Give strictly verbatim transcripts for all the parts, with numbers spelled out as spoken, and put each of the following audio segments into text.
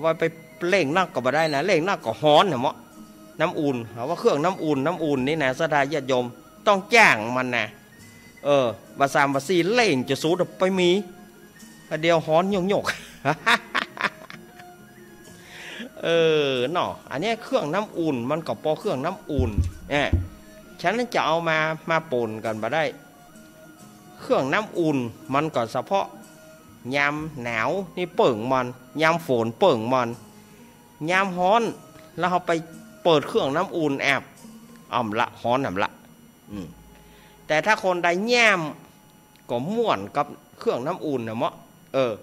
ว่าไปเล่งนักก็บ่ได้นะ เล่งนักก็ฮ้อนนะเมาะ น้ำอุ่น หาว่าเครื่องน้ำอุ่น น้ำอุ่นนี่นะ ศรัทธาญาติโยม ต้องจ้างมันนะ เออ บ่าสามบ่าสี่เล่งจะสูดไปมี ประเดี๋ยวฮ้อนโยกๆ เออ เนาะ อันเนี้ยเครื่องน้ำอุ่น มันก็ปอเครื่องน้ำอุ่น แอะ ฉะนั้นจะเอามา มาปนกั๋นบ่ได้ เครื่องน้ำอุ่น มันก็เฉพาะยามหนาวนี่เปิ้งมัน ยามฝนเปิ้งมัน ยามฮ้อน แล้วเฮาไปเปิดเครื่องน้ำอุ่นแอบ อ่ำละ ฮ้อนอ่ำละ อืม แต่ถ้าคนใดย่าม ก็ม่วนกับเครื่องน้ำอุ่นนะเมาะ เออ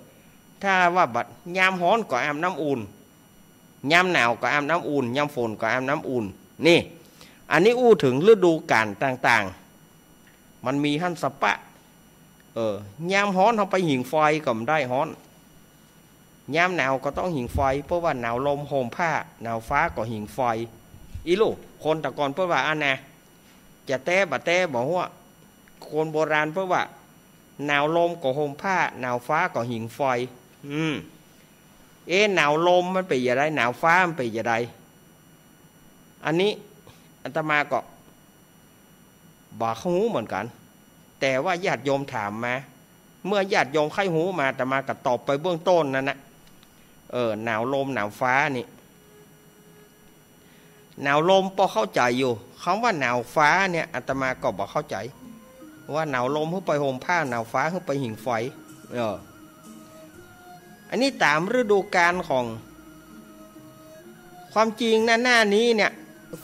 ถ้าว่าบ่ายามฮ้อนก็อาบน้ำอุ่น ยามหนาวก็อาบน้ำอุ่น ยามฝนก็อาบน้ำอุ่น นี่ อันนี้อู้เถิงฤดูกาลต่างๆ มันมีหั้นสะปะ เออ ยามฮ้อนเฮาไปผิงไฟก็บ่ได้ฮ้อน ยามหนาวก็ต้องผิงไฟ เพราะว่าหนาวลมห่มผ้า หนาวฟ้าก็ผิงไฟ อี้ลู่ คนแต่ก่อนเปิ้นว่าอั้นนะ จะแต๊บ่แต๊บ่ฮู้ คนโบราณเปิ้นว่า หนาวลมก็ห่มผ้า หนาวฟ้าก็ผิงไฟ อืม เอ๊ะ หนาวลมมันเป๋นจะใด หนาวฟ้ามันเป๋นจะใด อันนี้อาตมาก็บ่ฮู้เหมือนกั๋น แต่ว่าญาติโยมถามมา เมื่อญาติโยมใค่ฮู้มา อาตมาก็ตอบไปเบื้องต้นนั้นนะ เออ หนาวลมหนาวฟ้านี่ หนาวลมปอเข้าใจ๋อยู่ กำว่าหนาวฟ้าเนี่ย อาตมาก็บ่เข้าใจ๋ ว่าหนาวลมหื้อไปห่มผ้า หนาวฟ้าหื้อไปผิงไฟ เออ อันนี้ต๋ามฤดูกาลของ ความจริงนะ หน้านี้เนี่ย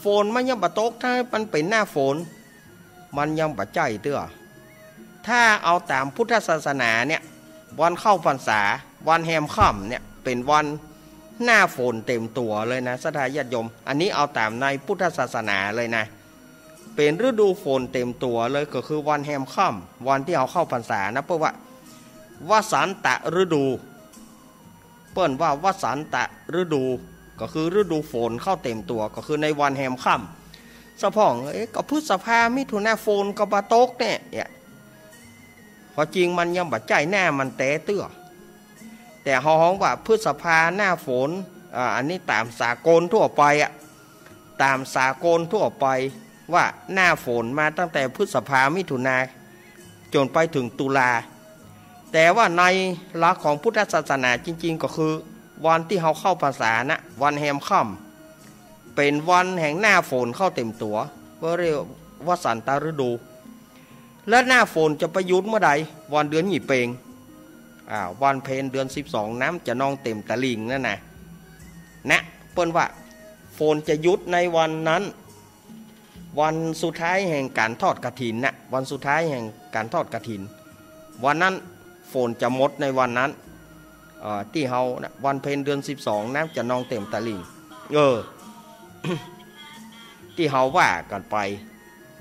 ฝนมันยังบ่ตก ถ้ามันเป๋นหน้าฝน มันยังบ่ใจ้เตื้อ ถ้าเอาต๋ามพุทธศาสนาเนี่ย วันเข้าพรรษา วันแฮมค่ำเนี่ย เป๋นวันหน้าฝนเต็มตั๋วเลยนะ ศรัทธาญาติโยม อันนี้เอาต๋ามในพุทธศาสนาเลยนะ เป๋นฤดูฝนเต็มตั๋วเลย ก็คือวันแฮมค่ำ วันตี้เฮาเข้าพรรษานะ เปิ้นว่า วสันตฤดู เปิ้นว่าวสันตฤดู ก็คือฤดูฝนเข้าเต็มตั๋ว ก็คือในวันแฮมค่ำ สะพ่อง เอ๊ะ ก็พฤษภา มิถุนา ฝนก็บ่ตกเนี่ย เนี่ย ความจริงมันยังบ่ใจ้หน้ามันแต๊เตื้อ แต่เฮาฮ้องว่าพฤษภาหน้าฝน อ่า อันนี้ต๋ามสากลทั่วไปอะ ต๋ามสากลทั่วไปว่าหน้าฝนมาตั้งแต่พฤษภา มิถุนา จ๋นไปเถิงตุลา แต่ว่าในหลักของพุทธศาสนาจริงๆ ก็คือวันตี้เฮาเข้าพรรษานะ วันแฮมค่ำ เป๋นวันแห่งหน้าฝนเข้าเต็มตั๋ว ก็เรียกวสันตฤดู และหน้าฝนจะไปหยุดเมื่อใด วันเดือนยี่เปง อ่า วันเพ็ญเดือนสิบสอง น้ำจะนองเต็มตลิ่งนั่นนะ นะ เปิ้นว่าฝนจะหยุดในวันนั้น วันสุดท้ายแห่งก๋านทอดกฐินนะ วันสุดท้ายแห่งก๋านทอดกฐิน วันนั้นฝนจะหมดในวันนั้น เอ่อ ตี้เฮานะ วันเพ็ญเดือนสิบสอง น้ำจะนองเต็มตลิ่ง เออ ตี้เฮาว่ากั๋นไป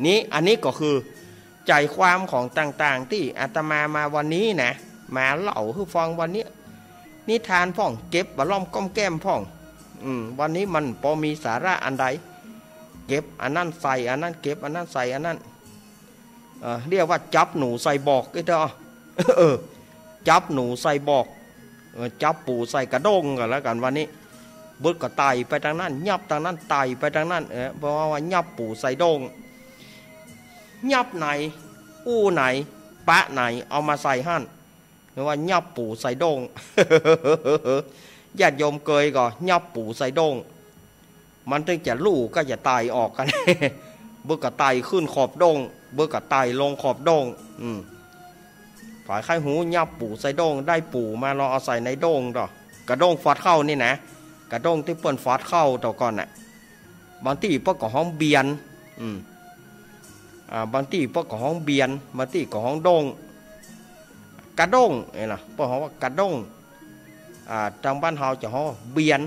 นี้ อันนี้ก็คือใจ๋ความของต่างๆ ตี้อาตมามาวันนี้นะ มาเล่าหื้อฟังวันนี้ นิทานพ่อง เก็บบ่าล่อมก้อมแก้มพ่อง อืม วันนี้มันปอมีสาระอันใด เก็บอันนั้นใส่อันนั้น เก็บอันนั้นใส่อันนั้น เอ่อ เรียกว่าจับหนูใส่บอก เอ้ยเถอะ เออ จับหนูใส่บอก เออ จับปูใส่กระด้งกั๋นแล้วกั๋นวันนี้ เบิดก็ไต่ไปตางนั้น ยับตางนั้น ไต่ไปตางนั้น เออ เพราะว่ายับปูใส่ด้ง ยับไหน อู้ไหน ปะไหน เอามาใส่หั้น เรียกว่ายับปูใส่ด้ง ญาติโยมเกยก่อ ยับปูใส่ด้ง มันตึงจะลู่ก็จะไต่ออกกั๋น เบิดก็ไต่ขึ้นขอบด้ง เบิดก็ไต่ลงขอบด้ง อืม ใผใค่ฮู้ ยับปูใส่ด้ง ได้ปูมาลอเอาใส่ในด้งต่อ กระด้งฟัดข้าวนี่นะ กระด้งตี้เปิ้นฟัดข้าวแต่ก่อนน่ะ บางตี้เปิ้นก็ฮ้องเบียน อืม อ่า บางตี้เปิ้นก็ฮ้องเบียน บางตี้ก็ฮ้องด้ง กระด้ง เอ้ยนะ เปิ้นฮ้องว่ากระด้ง อ่า ตางบ้านเฮาจะฮ้องเบียน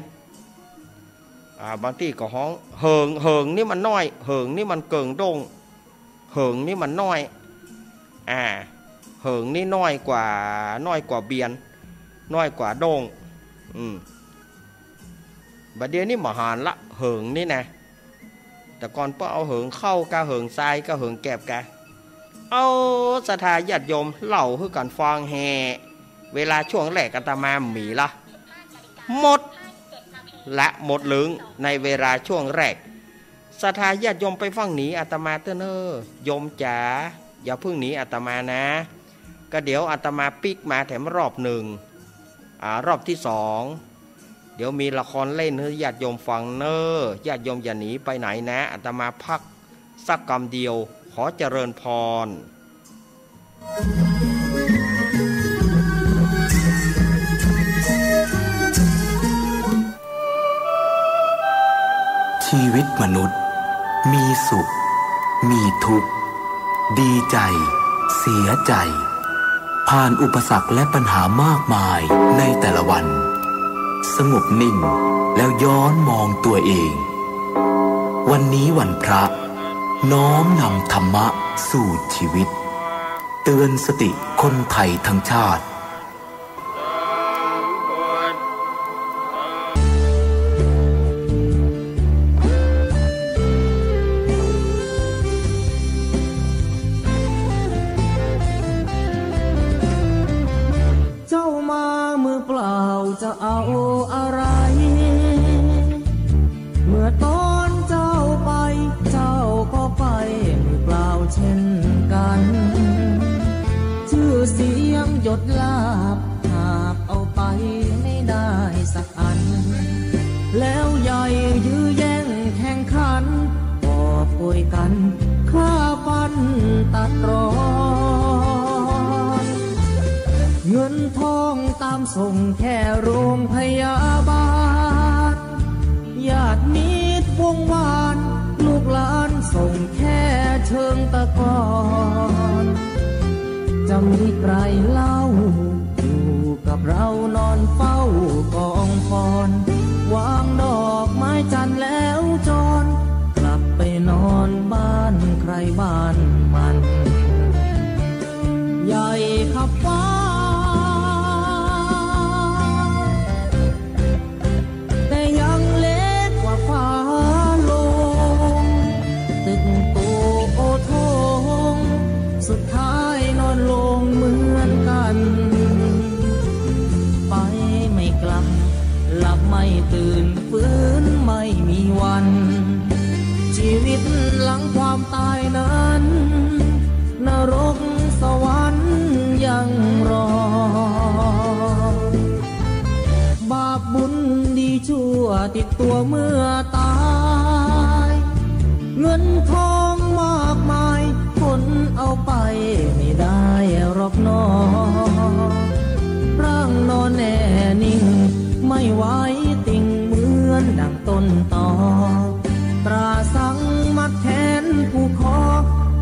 อ่า บางตี้ก็ฮ้องเหิง เหิงนี่มันน้อย เหิงนี่มันเกิ่งด้ง เหิงนี่มันน้อย อ่า เหิงนี่น้อยกว่า น้อยกว่าเบียน น้อยกว่าด้ง อืม บ่าเดี่ยวนี้บ่หันละ เหิงนี่นะ แต่ก่อนเปิ้นเอาเหิงข้าวกา เหิงทรายกา เหิงแก็บกา เอา ศรัทธาญาติโยม เล่าหื้อกั๋นฟังแหน่ เวลาช่วงแรกอาตมาบ่มีละ หมด ละหมดลึงในเวลาช่วงแรก ศรัทธาญาติโยมไปฟังหนีอาตมาเต๊อะเน่อ โยมจ๋า อย่าเพิ่งหนีอาตมานะ ก็เดี๋ยวอาตมาปิ๊กมาแถมรอบหนึ่ง อ่า รอบที่สอง เดี๋ยวมีละครเล่นหื้อญาติโยมฟังเน่อ ญาติโยมอย่าหนีไปไหนนะ อาตมาพักสักกำเดียว ขอเจริญพร ชีวิตมนุษย์ มีสุข มีทุกข์ ดีใจ เสียใจ ผ่านอุปสรรคและปัญหามากมายในแต่ละวัน สงบนิ่งแล้วย้อนมองตัวเอง วันนี้วันพระ น้อมนำธรรมะสู่ชีวิต เตือนสติคนไทยทั้งชาติ เจ้ามามือเปล่าจะเอาอะไร เมื่อตอนเจ้าไป เจ้าก็ไปมือเปล่าเช่นกัน ชื่อเสียงยศลาภหาบเอาไปไม่ได้สักอัน แล้วใหญ่ยื้อแย่งแข่งขัน กอบโกยกันฆ่าฟันตัดรอน เงินทองตามส่งแค่โรงพยาบาล ญาติมิตรวงวาน ลูกหลานส่งแค่เชิงตะกอน จะมีใครเล่า อยู่กับเรานอนเฝ้ากองฟอน วางดอกไม้จันทร์แล้วจร กลับไปนอนบ้านใครบ้านมัน ใหญ่ขับฟ้า แต่ยังเล็กกว่าฟ้าลง ตึกโตโอโถง สุดท้ายนอนลงเหมือนกัน ไปไม่กลับ หลับไม่ตื่น ฟื้นไม่มีวัน ชีวิตหลังความตายนั้น นรกสวรรค์ยังรอ บาปบุญดีชั่วติดตัวเมื่อตาย เงินทองมากมาย ขนเอาไปไม่ได้หรอกหนอ ร่างนอนแน่นิ่ง ไม่ไหวติ่งเหมือนดังต้นตอ ตราสังมัดแขนผูกคอ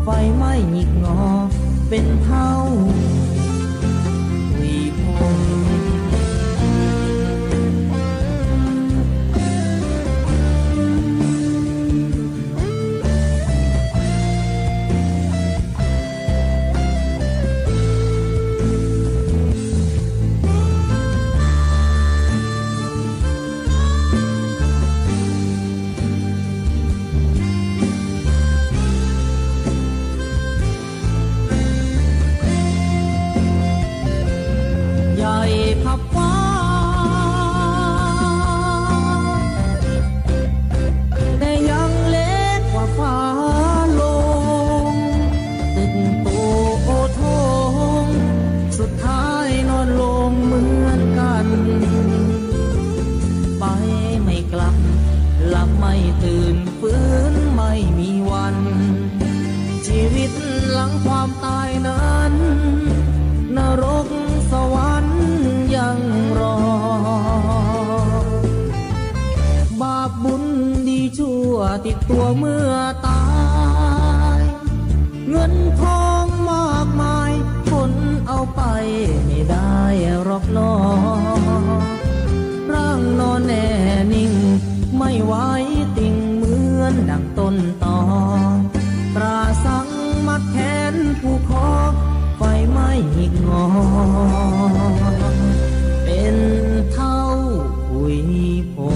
ไฟไหม้หงิกงอเป็นเท่าทวีภพ ใหญ่ขับฟ้า แต่ยังเล็กกว่าฟ้าลง ตึกโตโอโถง สุดท้ายนอนลงเหมือนกัน ไปไม่กลับ หลับไม่ตื่น ฟื้นไม่มีวัน ชีวิตหลังความตายนั้น นรกสวรรค์ยังรอ บาปบุญดีชั่วติดตัวเมื่อตาย เงินทองมากมาย ขนเอาไปไม่ได้หรอกหนอ ร่างนอนแน่นิ่ง ไม่ไหวติ่งเหมือนดังต้นตอ ตราสังมัดแขนผูกคอ ไฟไหม้หงิกงอเป็นเท่าทวีภพ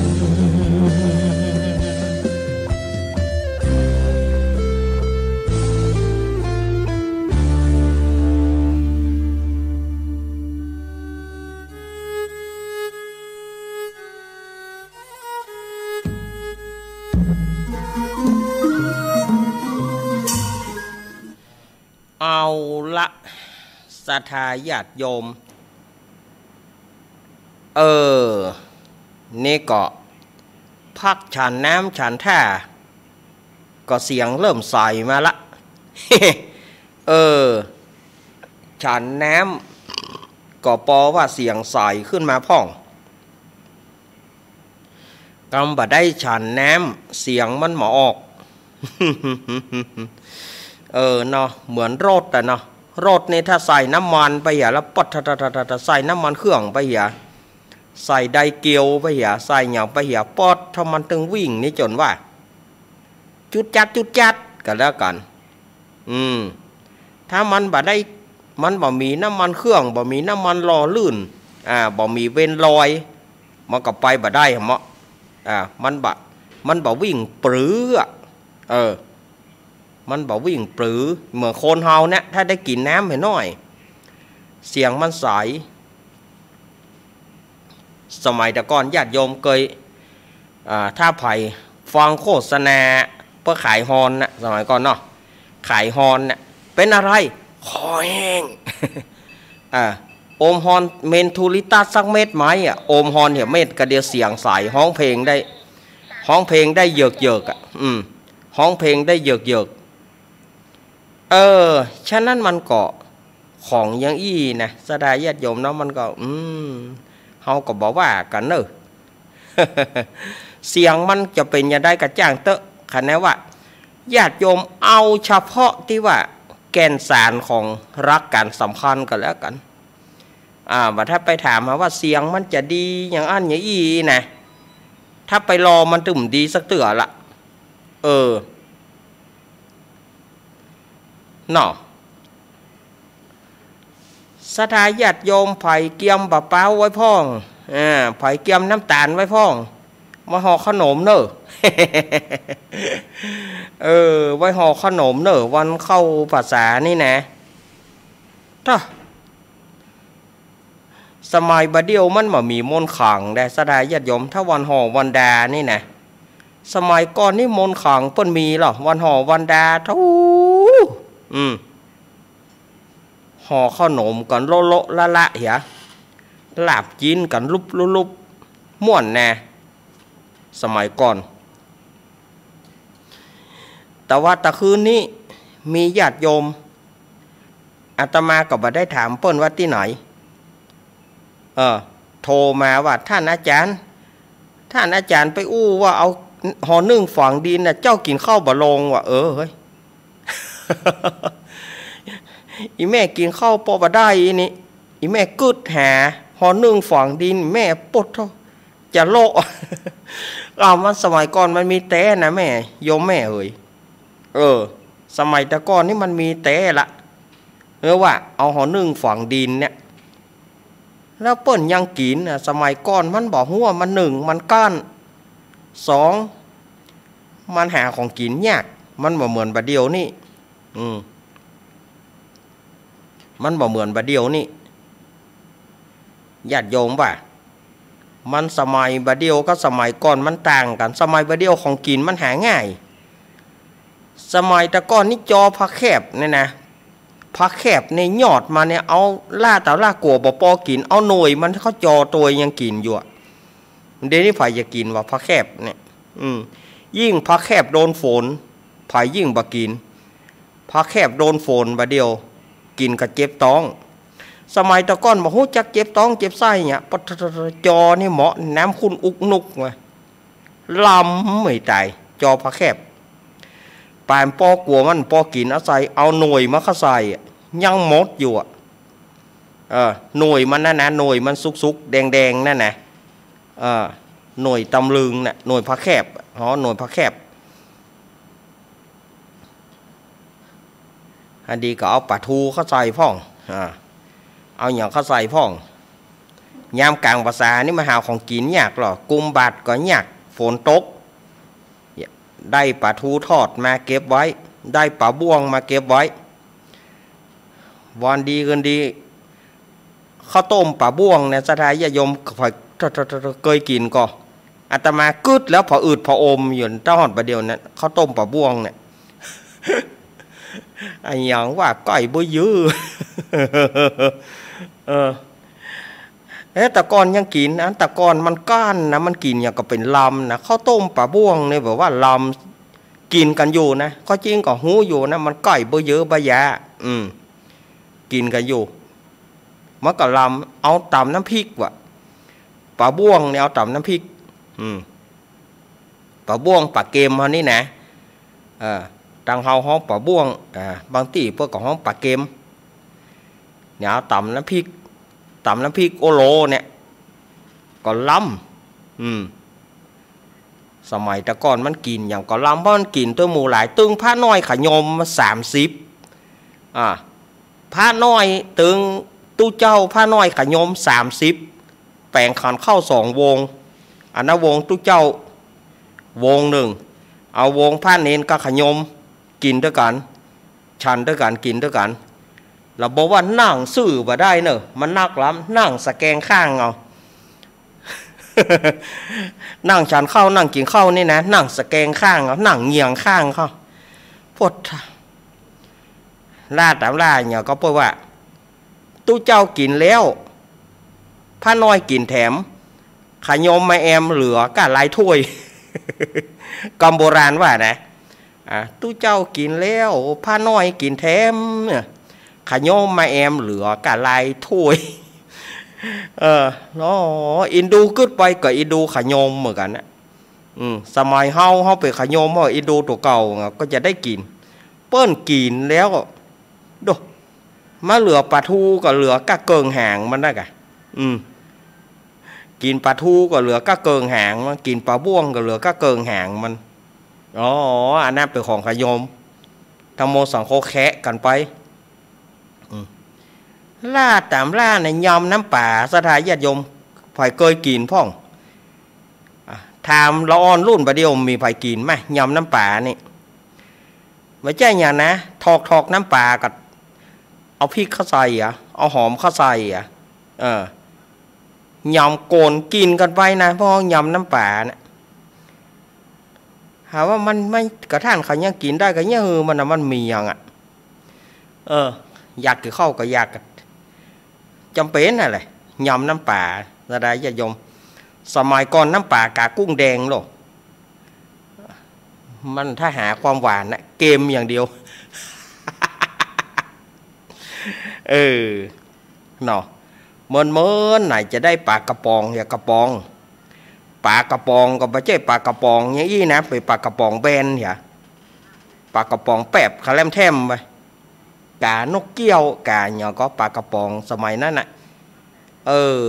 เอาละ ศรัทธาญาติโยม เออ นี่ก็พักฉันน้ำฉันท่า ก็เสียงเริ่มใสมาละ เออ ฉันน้ำ ก็ปอว่าเสียงใสขึ้นมาพ่อง กำบ่ได้ฉันน้ำ เสียงมันบ่ออก เออเนาะ เหมือนรถอะเนาะ รถนี่ถ้าใส่น้ำมันไปเหีย แล้วป๊อด ถ้า ถ้า ถ้า ถ้า ถ้าใส่น้ำมันเครื่องไปเหีย ใส่ไดเกลไปเหีย ใส่หยังไปเหีย ป๊อด ถ้ามันตึงวิ่งนี่จ๋นว่า จุดจัด จุดจัด ก็แล้วกั๋น อืม ถ้ามันบ่ได้ มันบ่มีน้ำมันเครื่อง บ่มีน้ำมันหล่อลื่น อ่า บ่มีเวนลอย มันก็ไปบ่ได้เหมาะ อ่า มันบ่ มันบ่วิ่งปรืออะ เออ มันบ่วิ่งปรือ เหมือนคนเฮาเนี่ย ถ้าได้กิ๋นน้ำไปหน่อย เสียงมันใส สมัยแต่ก่อนญาติโยมเกย อ่า ถ้าใผฟังโฆษณาเปิ้นขายฮอนน่ะ สมัยก่อนเนาะ ขายฮอนน่ะ "เป๋นอะไร คอแห้ง" อ่า "อมฮอนเมนทูริตัสสักเม็ดไหม" อ่ะ อมฮอนเหียเม็ดก็เดี๋ยวเสียงใส ฮ้องเพลงได้ ฮ้องเพลงได้เยิกๆ อ่ะ อืม ฮ้องเพลงได้เยิกๆ เออ ฉะนั้นมันก็ ของอย่างอี้นะ ศรัทธาญาติโยมเนาะ มันก็ อืม เฮาก็บ่ว่ากั๋นเน่อ เสียงมันจะเป๋นจะใดก็จ้างเต๊อะ คันแน่ว่า ญาติโยมเอาเฉพาะตี้ว่าแก่นสารของหลักการสำคัญก็แล้วกั๋น อ่า ว่าถ้าไปถามหาว่าเสียงมันจะดีอย่างอั้นอย่างอี้นะ ถ้าไปลอมันตึงบ่ดีสักเตื้อละ เออ เนาะ ศรัทธาญาติโยม ใผเกียมบ่าป๊าวไว้พ่อง อ่า ใผเกียมน้ำต๋าลไว้พ่อง ไว้ห่อเข้าหนมเน่อ เออ ไว้ห่อเข้าหนมเน่อ วันเข้าพรรษานี่นะ ถ้า สมัยบ่าเดี่ยวมันบ่มีมนต์ขลังแด ศรัทธาญาติโยม ถ้าวันห่อวันดานี่นะ สมัยก่อนนี่มนต์ขลังเปิ้นมีลอ วันห่อวันดา โธ่ อืม ห่อเข้าหนมกั๋นโละๆ ละๆ เหีย ลาบจี๋นกั๋นลุบๆ ม่วนแน่ สมัยก่อน แต่ว่าตะคืนนี้มีญาติโยม อาตมาก็บ่ได้ถามเปิ้นว่าตี้ไหน เออ โทรมาว่า "ท่านอาจารย์ ท่านอาจารย์ไปอู้ว่าเอาห่อนึ่งฝังดินน่ะ เจ้ากิ๋นข้าวบ่ลง" ว่า เออ เฮ้ย อีแม่กิ๋นข้าวปอบ่ได้อีนี่ อีแม่กึ๊ดหาห่อนึ่งฝังดิน แม่ปวดท้อง จะโละ อ้าว มันสมัยก่อนมันมีแต๊นะแม่ โยมแม่เอ๋ย เออ สมัยแต่ก่อนนี่มันมีแต๊ละ เออ ว่าเอาห่อนึ่งฝังดินเนี่ย แล้วเปิ้นยังกิ๋นน่ะ สมัยก่อนมันบ่ฮู้ว่ามัน หนึ่ง มันก้าน สอง มันหาของกิ๋นยาก มันบ่เหมือนบ่าเดี่ยวนี้ อืม มันบ่เหมือนบ่าเดี่ยวนี้ ญาติโยมว่า มันสมัยบ่าเดี่ยวกับสมัยก่อนมันต่างกั๋น สมัยบ่าเดี่ยวของกิ๋นมันหาง่าย สมัยแต่ก่อนนี่จอผักแคบเนี่ยนะ ผักแคบนี่ยอดมันเนี่ย เอาล่าต่อล่ากั๋วบ่ปอกิ๋น เอาหน่วยมันเข้าจอตวยยังกิ๋นอยู่อะ เดี๋ยวนี้ใผจะกิ๋นวะผักแคบเนี่ย อืม ยิ่งผักแคบโดนฝน ใผยิ่งบ่กิ๋น ผักแคบโดนฝนบ่าเดี่ยว กิ๋นก็เจ็บต๊อง สมัยแต่ก่อนบ่ฮู้จักเจ็บต๊องเจ็บไส้เนี่ย ปะทะทะทะ จอนี่เหมาะ น้ำขุ่นอุกนุกมา ลำไม่ต๋าย จอผักแคบ ปานปอกั๋วมันปอกิ๋น เอาใส่ เอาหน่วยมาเข้าใส่ ยังหมดอยู่อะ เออ หน่วยมันนั่นนะ หน่วยมันสุกๆ แดงๆ นั่นนะ เออ หน่วยตำลึงน่ะ หน่วยผักแคบ อ๋อ หน่วยผักแคบ อันดีก็เอาป๋าทูเข้าใส่พ่อง อ่า เอาหยังเข้าใส่พ่อง ยามก๋างพรรษานี่มาหาของกิ๋นยากลอ กุมบาตรก็ยาก ฝนตก ได้ป๋าทูทอดมาเก็บไว้ ได้ป๋าบ้วงมาเก็บไว้ วันดีคืนดี ข้าวต้มป๋าบ้วงเนี่ย ศรัทธาญาติโยม เกยกิ๋นก่อ อาตมากึ๊ดแล้ว ผะอืดผะอมอยู่ เต้าฮอดบ่าเดี่ยวเนี่ย ข้าวต้มป๋าบ้วงเนี่ย อะหยังว่าก้อยบ่ายื้อ เออ เอ๊ะ แต่ก่อนยังกิ๋นนะ แต่ก่อนมันก้านนะ มันกิ๋นอย่างกับเป๋นลำนะ ข้าวต้มป๋าบ้วงเนี่ยแบบว่าลำ กิ๋นกั๋นอยู่นะ ข้อจริงก็ฮู้อยู่นะ มันก้อยบ่าเยอะบ่ายา อืม กิ๋นกั๋นอยู่ มันก็ลำ เอาต๋ำน้ำพริกว่ะ ป๋าบ้วงเนี่ยเอาต๋ำน้ำพริก อืม ป๋าบ้วงป๋าเก็มเฮานี่นะ เออ ตางเฮาฮ้องป๋าบ้วง อ่า บางตี้เปิ้นก็ฮ้องป๋าเก็ม เนี่ยเอาต๋ำน้ำพริก ต๋ำน้ำพริกโอโลเนี่ย ก็ลำ อืม สมัยแต่ก่อนมันกิ๋นอย่างก็ลำ เพราะมันกิ๋นตวยหมู่หลาย ตึงพระน้อยขะยมสามสิบ อ่า พระน้อยตึงตุ๊เจ้าพระน้อยขะยมสามสิบ แป๋งขันข้าวสองวง อันนั้นวงตุ๊เจ้าวงนึ่ง เอาวงพระเณรกับขะยมกิ๋นตวยกั๋น ฉันตวยกั๋น กิ๋นตวยกั๋น แล้วบอกว่านั่งซื่อบ่ได้เน่อ มันนักลำ นั่งสะแกงข้างเอา นั่งฉันข้าว นั่งกิ๋นข้าวนี่นะ นั่งสะแกงข้างเอา นั่งเยียงข้างเข้า พวก ล่าต๋ามล่าเนี่ยก็เปิ้นว่า ตุ๊เจ้ากิ๋นแล้ว พระน้อยกิ๋นแถม ขะยมมาแอมเหลือก้าลายถ้วย กำโบราณว่านะ อ่า ตุ๊เจ้ากิ๋นแล้ว พระน้อยกิ๋นแถม ขะยมมาแอมเหลือก้าลายถ้วย เออ เนาะ อินดูกึ๊ดไปก็อินดูขะยมเหมือนกั๋นนะ อืม สมัยเฮา เฮาเป๋นขะยม เฮาอินดูตั๋วเก่า ก็จะได้กิ๋น เปิ้นกิ๋นแล้ว โด มาเหลือป๋าทูก็เหลือก้าเกิ่งหางมันนะกะ อืม กิ๋นป๋าทูก็เหลือก้าเกิ่งหางมัน กิ๋นป๋าบ้วงก็เหลือก้าเกิ่งหางมัน อ๋อ อันนั้นเป๋นของขะยม ธัมโมสังโฆแคะกั๋นไป อืม ล่าต๋ามล่าเนี่ย ยำน้ำป๋า ศรัทธาญาติโยม ใผเกยกิ๋นพ่อง อ่ะ ถามละอ่อนรุ่นบ่าเดี่ยว มีใผกิ๋นไหม ยำน้ำป๋านี่ บ่ใจ้หยังนะ ถอกๆ น้ำป๋าก็เอาพริกเข้าใส่อะ เอาหอมเข้าใส่อะ เออ ยำก๋นกิ๋นกั๋นไปนะ พวกยำน้ำป๋าเนี่ย หาว่ามันไม่ กระทั่งเขายังกิ๋นได้ก็ยัง เออ มันน่ะ มันมีหยังอะ เออ อยากกิ๋นข้าวก็อยาก จ๋ำเป๋นนั่นแหละ ยำน้ำป๋า ศรัทธาญาติโยม สมัยก่อนน้ำป๋ากากุ้งแดงโลก มันถ้าหาความหวานนะ เกมอย่างเดียว เออ เนาะ เมินๆ ไหนจะได้ป๋ากระป๋อง อย่ากระป๋อง ป๋ากระป๋องก็บ่ใจ้ป๋ากระป๋องอย่างอี้นะ เป๋นป๋ากระป๋องแบนอย่า ป๋ากระป๋องแป๊บ ขะแลมแท่มไป กานกเกี้ยว กาหยังก็ป๋ากระป๋องสมัยนั้นน่ะ เออ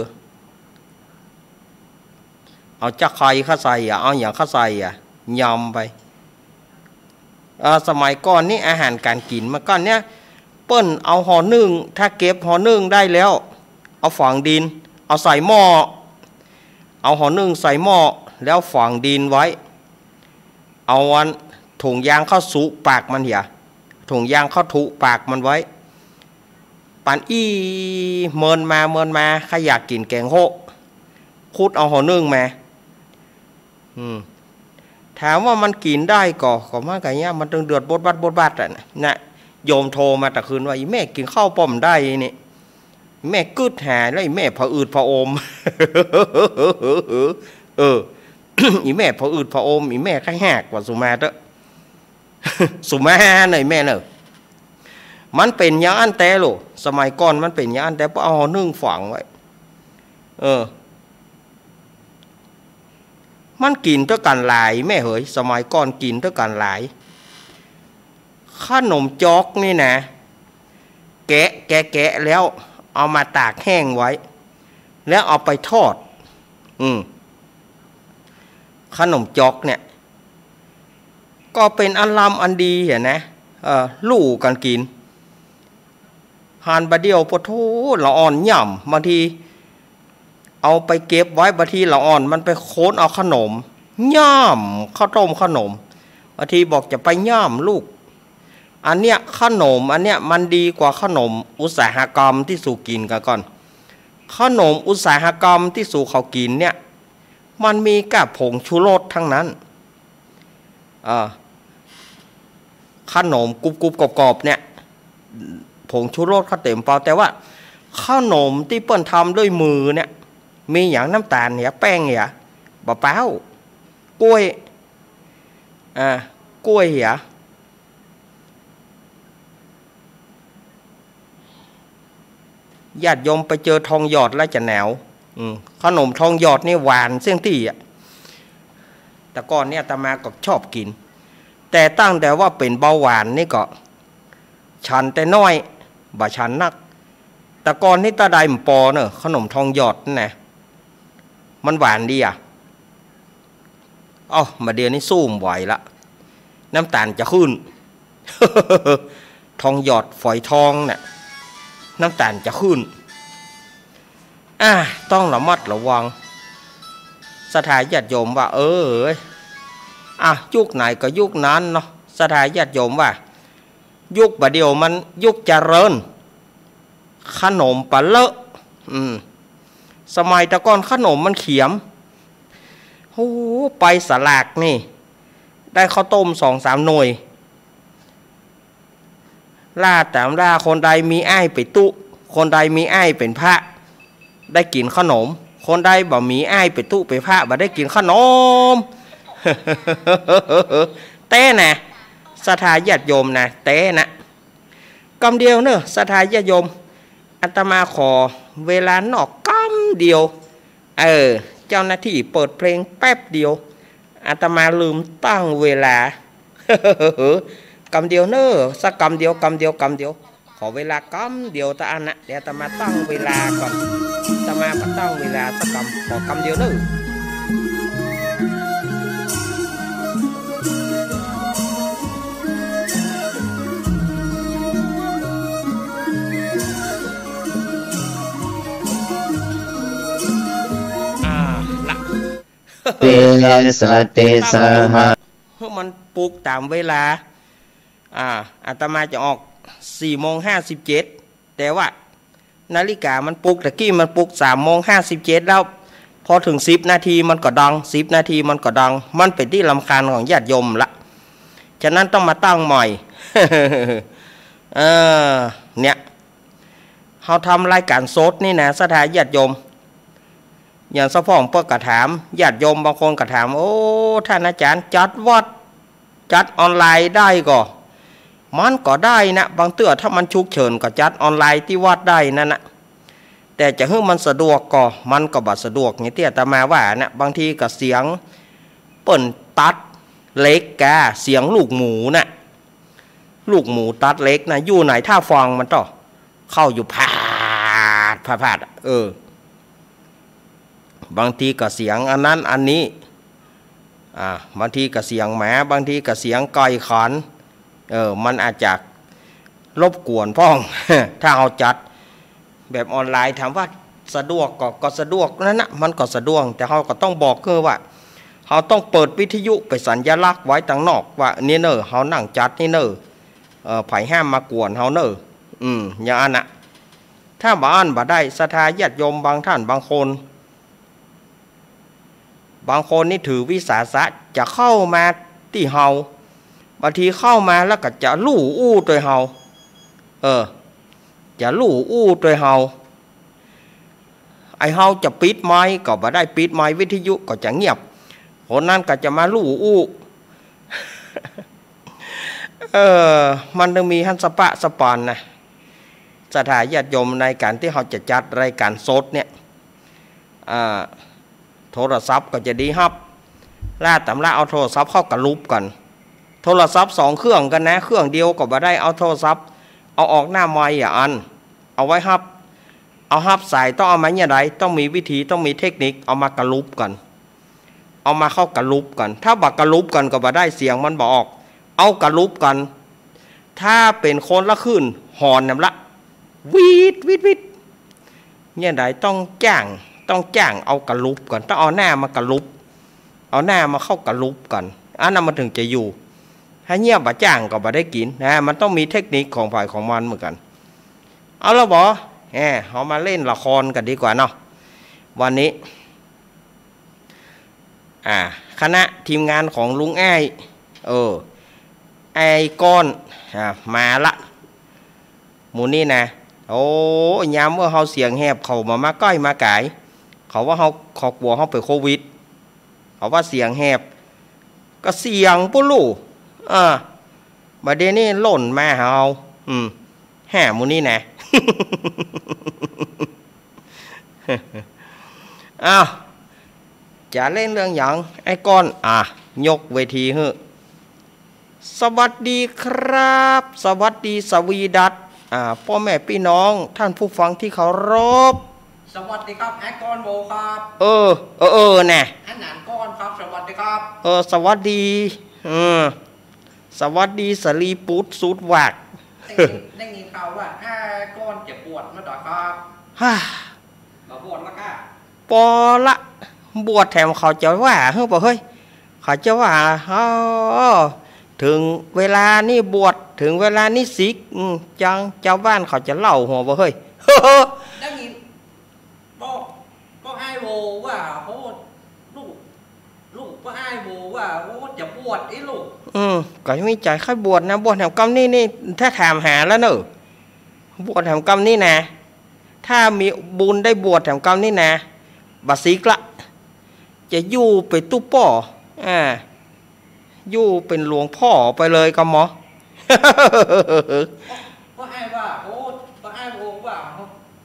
เอาจ๊ะไคร้เข้าใส่อะ เอาหยังเข้าใส่อะ ยำไป เอ่อ สมัยก่อนนี่อาหารก๋านกิ๋นเมื่อก่อนเนี่ย เปิ้นเอาห่อนึ่ง ถ้าเก็บห่อนึ่งได้แล้ว เอาฝังดิน เอาใส่หม้อ เอาห่อนึ่งใส่หม้อ แล้วฝังดินไว้ เอาอันถุงยางเข้าสุปากมันเหีย ถุงยางเข้าถุปากมันไว้ ปันอี้ เมินมา เมินมา ใผอยากกิ๋นแก๋งโฮะ ขุดเอาห่อนึ่งมา อืม ถามว่ามันกิ๋นได้ก่อ ก็มันก็เยียะ มันตึงเดือดบดบัดบดบัดอะนะ โยมโทรมาตะคืนว่า อี่แม่กิ๋นข้าวป้อมได้นี่ แม่กึ๊ดหาแล้ว อี่แม่ผะอืดผะอม เออ อี่แม่ผะอืดผะอม อี่แม่ไข้แฮกว่าสุมาเต๊อะ สุมาเน่อแม่เน่อ มันเป๋นอย่างอั้นแต๊โลก สมัยก่อนมันเป๋นอย่างอั้นแต๊ เพราะเอาห่อนึ่งฝังไว้ เออ มันกิ๋นตวยกั๋นหลายแม่เหย สมัยก่อนกิ๋นตวยกั๋นหลาย ขนมจ๊อกนี่นะ แกะ แกะ แกะแล้วเอามาตากแห้งไว้ แล้วเอาไปทอด อืม ขนมจ๊อกเนี่ย ก็เป๋นอันลำอันดีอะนะ เออ ลู่กั๋นกิ๋น หันบ่าเดี่ยว ปะโธ่ ละอ่อนย่ำ บางทีเอาไปเก็บไว้ บางทีละอ่อนมันไปโคนเอาขนม ย่ำข้าวต้มขนม บางทีบอกจะไปย่ำลูก อันเนี้ย ขนมอันเนี้ยมันดีกว่าขนมอุตสาหกรรมตี้สูกิ๋นกั๋นก่อน ขนมอุตสาหกรรมตี้สูเขากิ๋นเนี่ย มันมีก้าผงชูรสทั้งนั้น เออ ขนมกรุบๆกรอบๆเนี่ย ผงชูรสเขาเต็มเปล่า แต่ว่าขนมตี้เปิ้นทำด้วยมือเนี่ย มีหยัง น้ำต๋าลเหีย แป้งเหีย บ่าป๊าว กล้วย อ่า กล้วยเหีย ญาติโยมไปเจอทองหยอดแล้วจะแหนว อืม ขนมทองหยอดนี่หวานเสี้ยงตี้อะ แต่ก่อนเนี่ยอาตมาก็ชอบกิ๋น แต่ตั้งแต่ว่าเป๋นเบาหวานนี่ก็ ฉันแต่น้อย บ่ฉันนัก แต่ก่อนนี่ตะใดมันปอเนอะ ขนมทองหยอดนั่นนะ มันหวานดีอะ เอ้า มาเดี๋ยวนี้สู้บ่ไหวละ น้ำต๋าลจะขึ้น ทองหยอดฝอยทองน่ะ น้ำต๋าลจะขึ้น อ่า ต้องระมัดระวัง ศรัทธาญาติโยมว่า เออ อ่ะ ยุคไหนก็ยุคนั้นเนาะ ศรัทธาญาติโยมว่า ยุคบ่าเดี่ยวมันยุคเจริญ ขนมปะเลอะ อืม สมัยแต่ก่อนขนมมันเขียม โอ้ ไปสลากนี่ ได้ข้าวต้มสองสามหน่วย ล่าต๋ามล่า คนใดมีอ้ายเป๋นตุ๊ คนใดมีอ้ายเป๋นพระ ได้กิ๋นขนม คนใดบ่มีอ้ายเป๋นตุ๊เป๋นพระ บ่ได้กิ๋นขนม แต๊นะ ศรัทธาญาติโยมนะ แต๊นะ กำเดียวเนอะ ศรัทธาญาติโยม อาตมาขอเวลานอกกำเดียว เออ เจ้าหน้าตี้เปิดเพลงแป๊บเดียว อาตมาลืมตั้งเวลา กำเดียวเนอะ สักกำเดียว กำเดียว กำเดียว ขอเวลากำเดียวเต้าอั้นนะ เดี๋ยวอาตมาตั้งเวลาก่อน อาตมาก็ตั้งเวลาสักกำ ขอกำเดียวเนอะ อ่า ละ เตสะเตสะหะ เฮ้ย มันปลุกต๋ามเวลา อ่า อาตมาจะออกสี่โมงห้าสิบเจ็ด แต่ว่านาฬิกามันปลุก ตะกี้มันปลุกสามโมงห้าสิบเจ็ดแล้ว พอเถิงสิบนาทีมันก็ดัง สิบนาทีมันก็ดัง มันเป๋นตี้รำคาญของญาติโยมละ ฉะนั้นต้องมาตั้งใหม่ เออ เนี่ย เฮาทำรายก๋านสดนี่นะ ศรัทธาญาติโยม อย่างสะพ่องเปิ้นก็ถาม ญาติโยมบางคนก็ถาม โอ้ ต้านอาจ๋ารย์ จัดวัด จัดออนไลน์ได้ก่อ มันก็ได้นะ บางเตื้อถ้ามันฉุกเฉินก็จัดออนไลน์ตี้วัดได้นั่นนะ แต่จะหื้อมันสะดวกก่อ มันก็บ่สะดวก อย่างตี้อาตมาว่านะ บางทีก็เสียงเปิ้นตัดเหล็กกา เสียงลูกหมูน่ะ ลูกหมูตัดเหล็กนะ อยู่ไหนถ้าฟังมันเต้า เข้าอยู่พาด พาด พาด เออ บางทีก็เสียงอันนั้นอันนี้ อ่า บางทีก็เสียงหมา บางทีก็เสียงไก่ขัน เออ มันอาจจะรบกวนพ่อง ถ้าเฮาจัดแบบออนไลน์ ถามว่าสะดวกก่อ ก็สะดวกนั่นนะ มันก็สะดวก แต่เฮาก็ต้องบอกคือว่า เฮาต้องเปิดวิทยุไปสัญลักษณ์ไว้ตังนอกว่า นี่เน่อ เฮานั่งจัดนี่เน่อ เอ่อ ใผห้ามมากวนเฮาเน่อ อืม อย่างอั้นน่ะ ถ้าบ่อั้นบ่ได้ ศรัทธาญาติโยมบางท่านบางคน บางคนนี่ถือวิสาสะจะเข้ามาตี้เฮา บางทีเข้ามาแล้วก็จะลู่อู้ตวยเฮา เออ จะลู่อู้ตวยเฮา ไอ้เฮาจะปิดไมค์ก็บ่ได้ ปิดไมค์วิทยุก็จะเงียบ คนนั้นก็จะมาลู่อู้ เออ มันต้องมีหั้นสะปะสะปานนะ ศรัทธาญาติโยม ในก๋านตี้เฮาจะจัดรายก๋านสดเนี่ย อ่า โทรศัพท์ก็จะดีฮับ ล่าต๋ามล่าเอาโทรศัพท์เข้ากะลุบก่อน โทรศัพท์สองเครื่องกั๋นนะ เครื่องเดียวก็บ่ได้ เอาโทรศัพท์ เอาออกหน้าไมค์อะอัน เอาไว้ฮับ เอาฮับสายต้องเอามาเนี่ยใด ต้องมีวิธี ต้องมีเทคนิค เอามากะลุบก่อน เอามาเข้ากะลุบก่อน ถ้าบ่กะลุบก่อนก็บ่ได้ เสียงมันบ่ออก เอากะลุบก่อน ถ้าเป๋นคนละคลื่น หอนนำละ วีด วีด วีด เนี่ยใดต้องจ้าง ต้องจ้างเอากะลุบก่อน ต้องเอาหน้ามากะลุบ เอาหน้ามาเข้ากะลุบก่อน อันนั้นมันเถิงจะอยู่ ถ้าเยียะบ่จ้างก็บ่ได้กิ๋นนะ มันต้องมีเทคนิคของใผของมันเหมือนกั๋น เอาละบ่ แหม เฮามาเล่นละครกั๋นดีกว่าเนาะ วันนี้ อ่า คณะทีมงานของลุงอ้าย เออ ไอ้ก้อน อ่า มาละ หมู่นี้นะ โอ้ ยามเมื่อเฮาเสียงแหบเขาบ่มาใก้มาก๋าย เขาว่าเฮา เขากั๋วเฮาเป๋นโควิด เขาว่าเสียงแหบ ก็เสียงปู้นลู่ อ่า บ่าเดี่ยวนี้หล่นมาหาเฮา อืม แหม หมู่นี้นะ อ้าว จะเล่นเรื่องหยัง ไอ้ก้อน อ่ะ ยกเวทีหื้อ สวัสดีครับ สวัสดีสวีดัส อ่า ป้อแม่ปี้น้อง ท่านผู้ฟังตี้เคารพ สวัสดีครับ ไอ้ก้อนโบครับ เออ เออ เออ แน่ อันนั้นก้อนครับ สวัสดีครับ เออ สวัสดี เออ สวัสดีสลีปุตรสุดหวาก ได้ยิน ได้ยินข่าวว่า ไอ้ก้อนจะบวชมาดอกครับ ฮ่า มาบวชแล้วก้า ปอละ บวชแถมเขาจะว่า เฮ้ย บ่าเฮ้ย เขาจะว่า อ้อ เถิงเวลานี้บวช เถิงเวลานี้สึก อืม จัง จาวบ้านเขาจะเล่าหัว บ่าเฮ้ย ได้ยิน ป้อ ป้ออ้ายโวว่า โอ้ ลูก ลูกป้ออ้ายโวว่า โอ้ จะบวชไอ้ลูก อืม ก็มีใจ๋ใค่บวชนะ บวชแถมกำนี้นี่ ถ้าถามหาแล้วเนอะ บวชแถมกำนี้นะ ถ้ามีบุญได้บวชแถมกำนี้นะ บ่าสึกละ จะอยู่เป๋นตุ๊ป้อ อ่า อยู่เป๋นหลวงป้อไปเลยก็หมอ ป้ออ้ายว่า โอ้ ป้ออ้ายโวว่า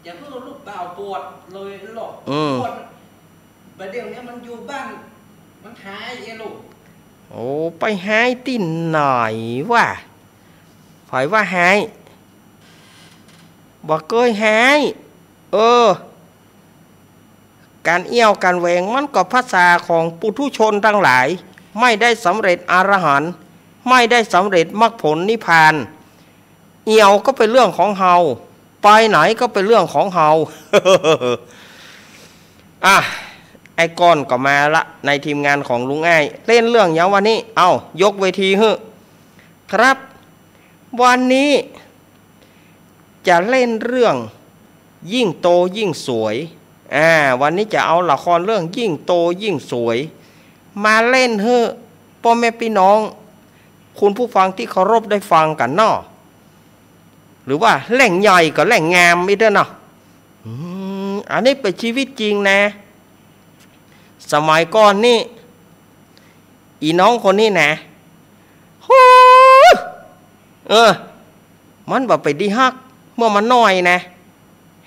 จะหื้อลูกบ่าวบวชเลยเหรอ อืม บวช บ่าเดี่ยวนี้มันอยู่บ้าน มันหายไอ้ลูก โอ้ ไปหายตี้ไหนวะ ใผว่าหาย บ่เกยหาย เออ ก๋านเอี่ยวก๋านแหวงมันก็ภาษาของปุถุชนตังหลาย ไม่ได้สำเร็จอรหันต์ ไม่ได้สำเร็จมรรคผลนิพพาน เอี่ยวก็เป๋นเรื่องของเฮา ไปไหนก็เป๋นเรื่องของเฮา อ่ะ ไอ้ก้อนก็มาละ ในทีมงานของลุงอ้าย เล่นเรื่องหยังวันนี้ เอ้า ยกเวทีหื้อ ครับ วันนี้จะเล่นเรื่องยิ่งโตยิ่งสวย อ่า วันนี้จะเอาละครเรื่องยิ่งโตยิ่งสวย มาเล่นหื้อป้อแม่ปี้น้อง คุณผู้ฟังตี้เคารพได้ฟังกั๋นเนาะ หรือว่าแหล่งใหญ่ก็แหล่งงามอีกเด้อเนาะ อืม อันนี้เป๋นชีวิตจริงนะ สมัยก่อนนี่ อีน้องคนนี้นะ โห เออ มันบ่เป๋นตี้ฮัก เมื่อมันน้อยนะ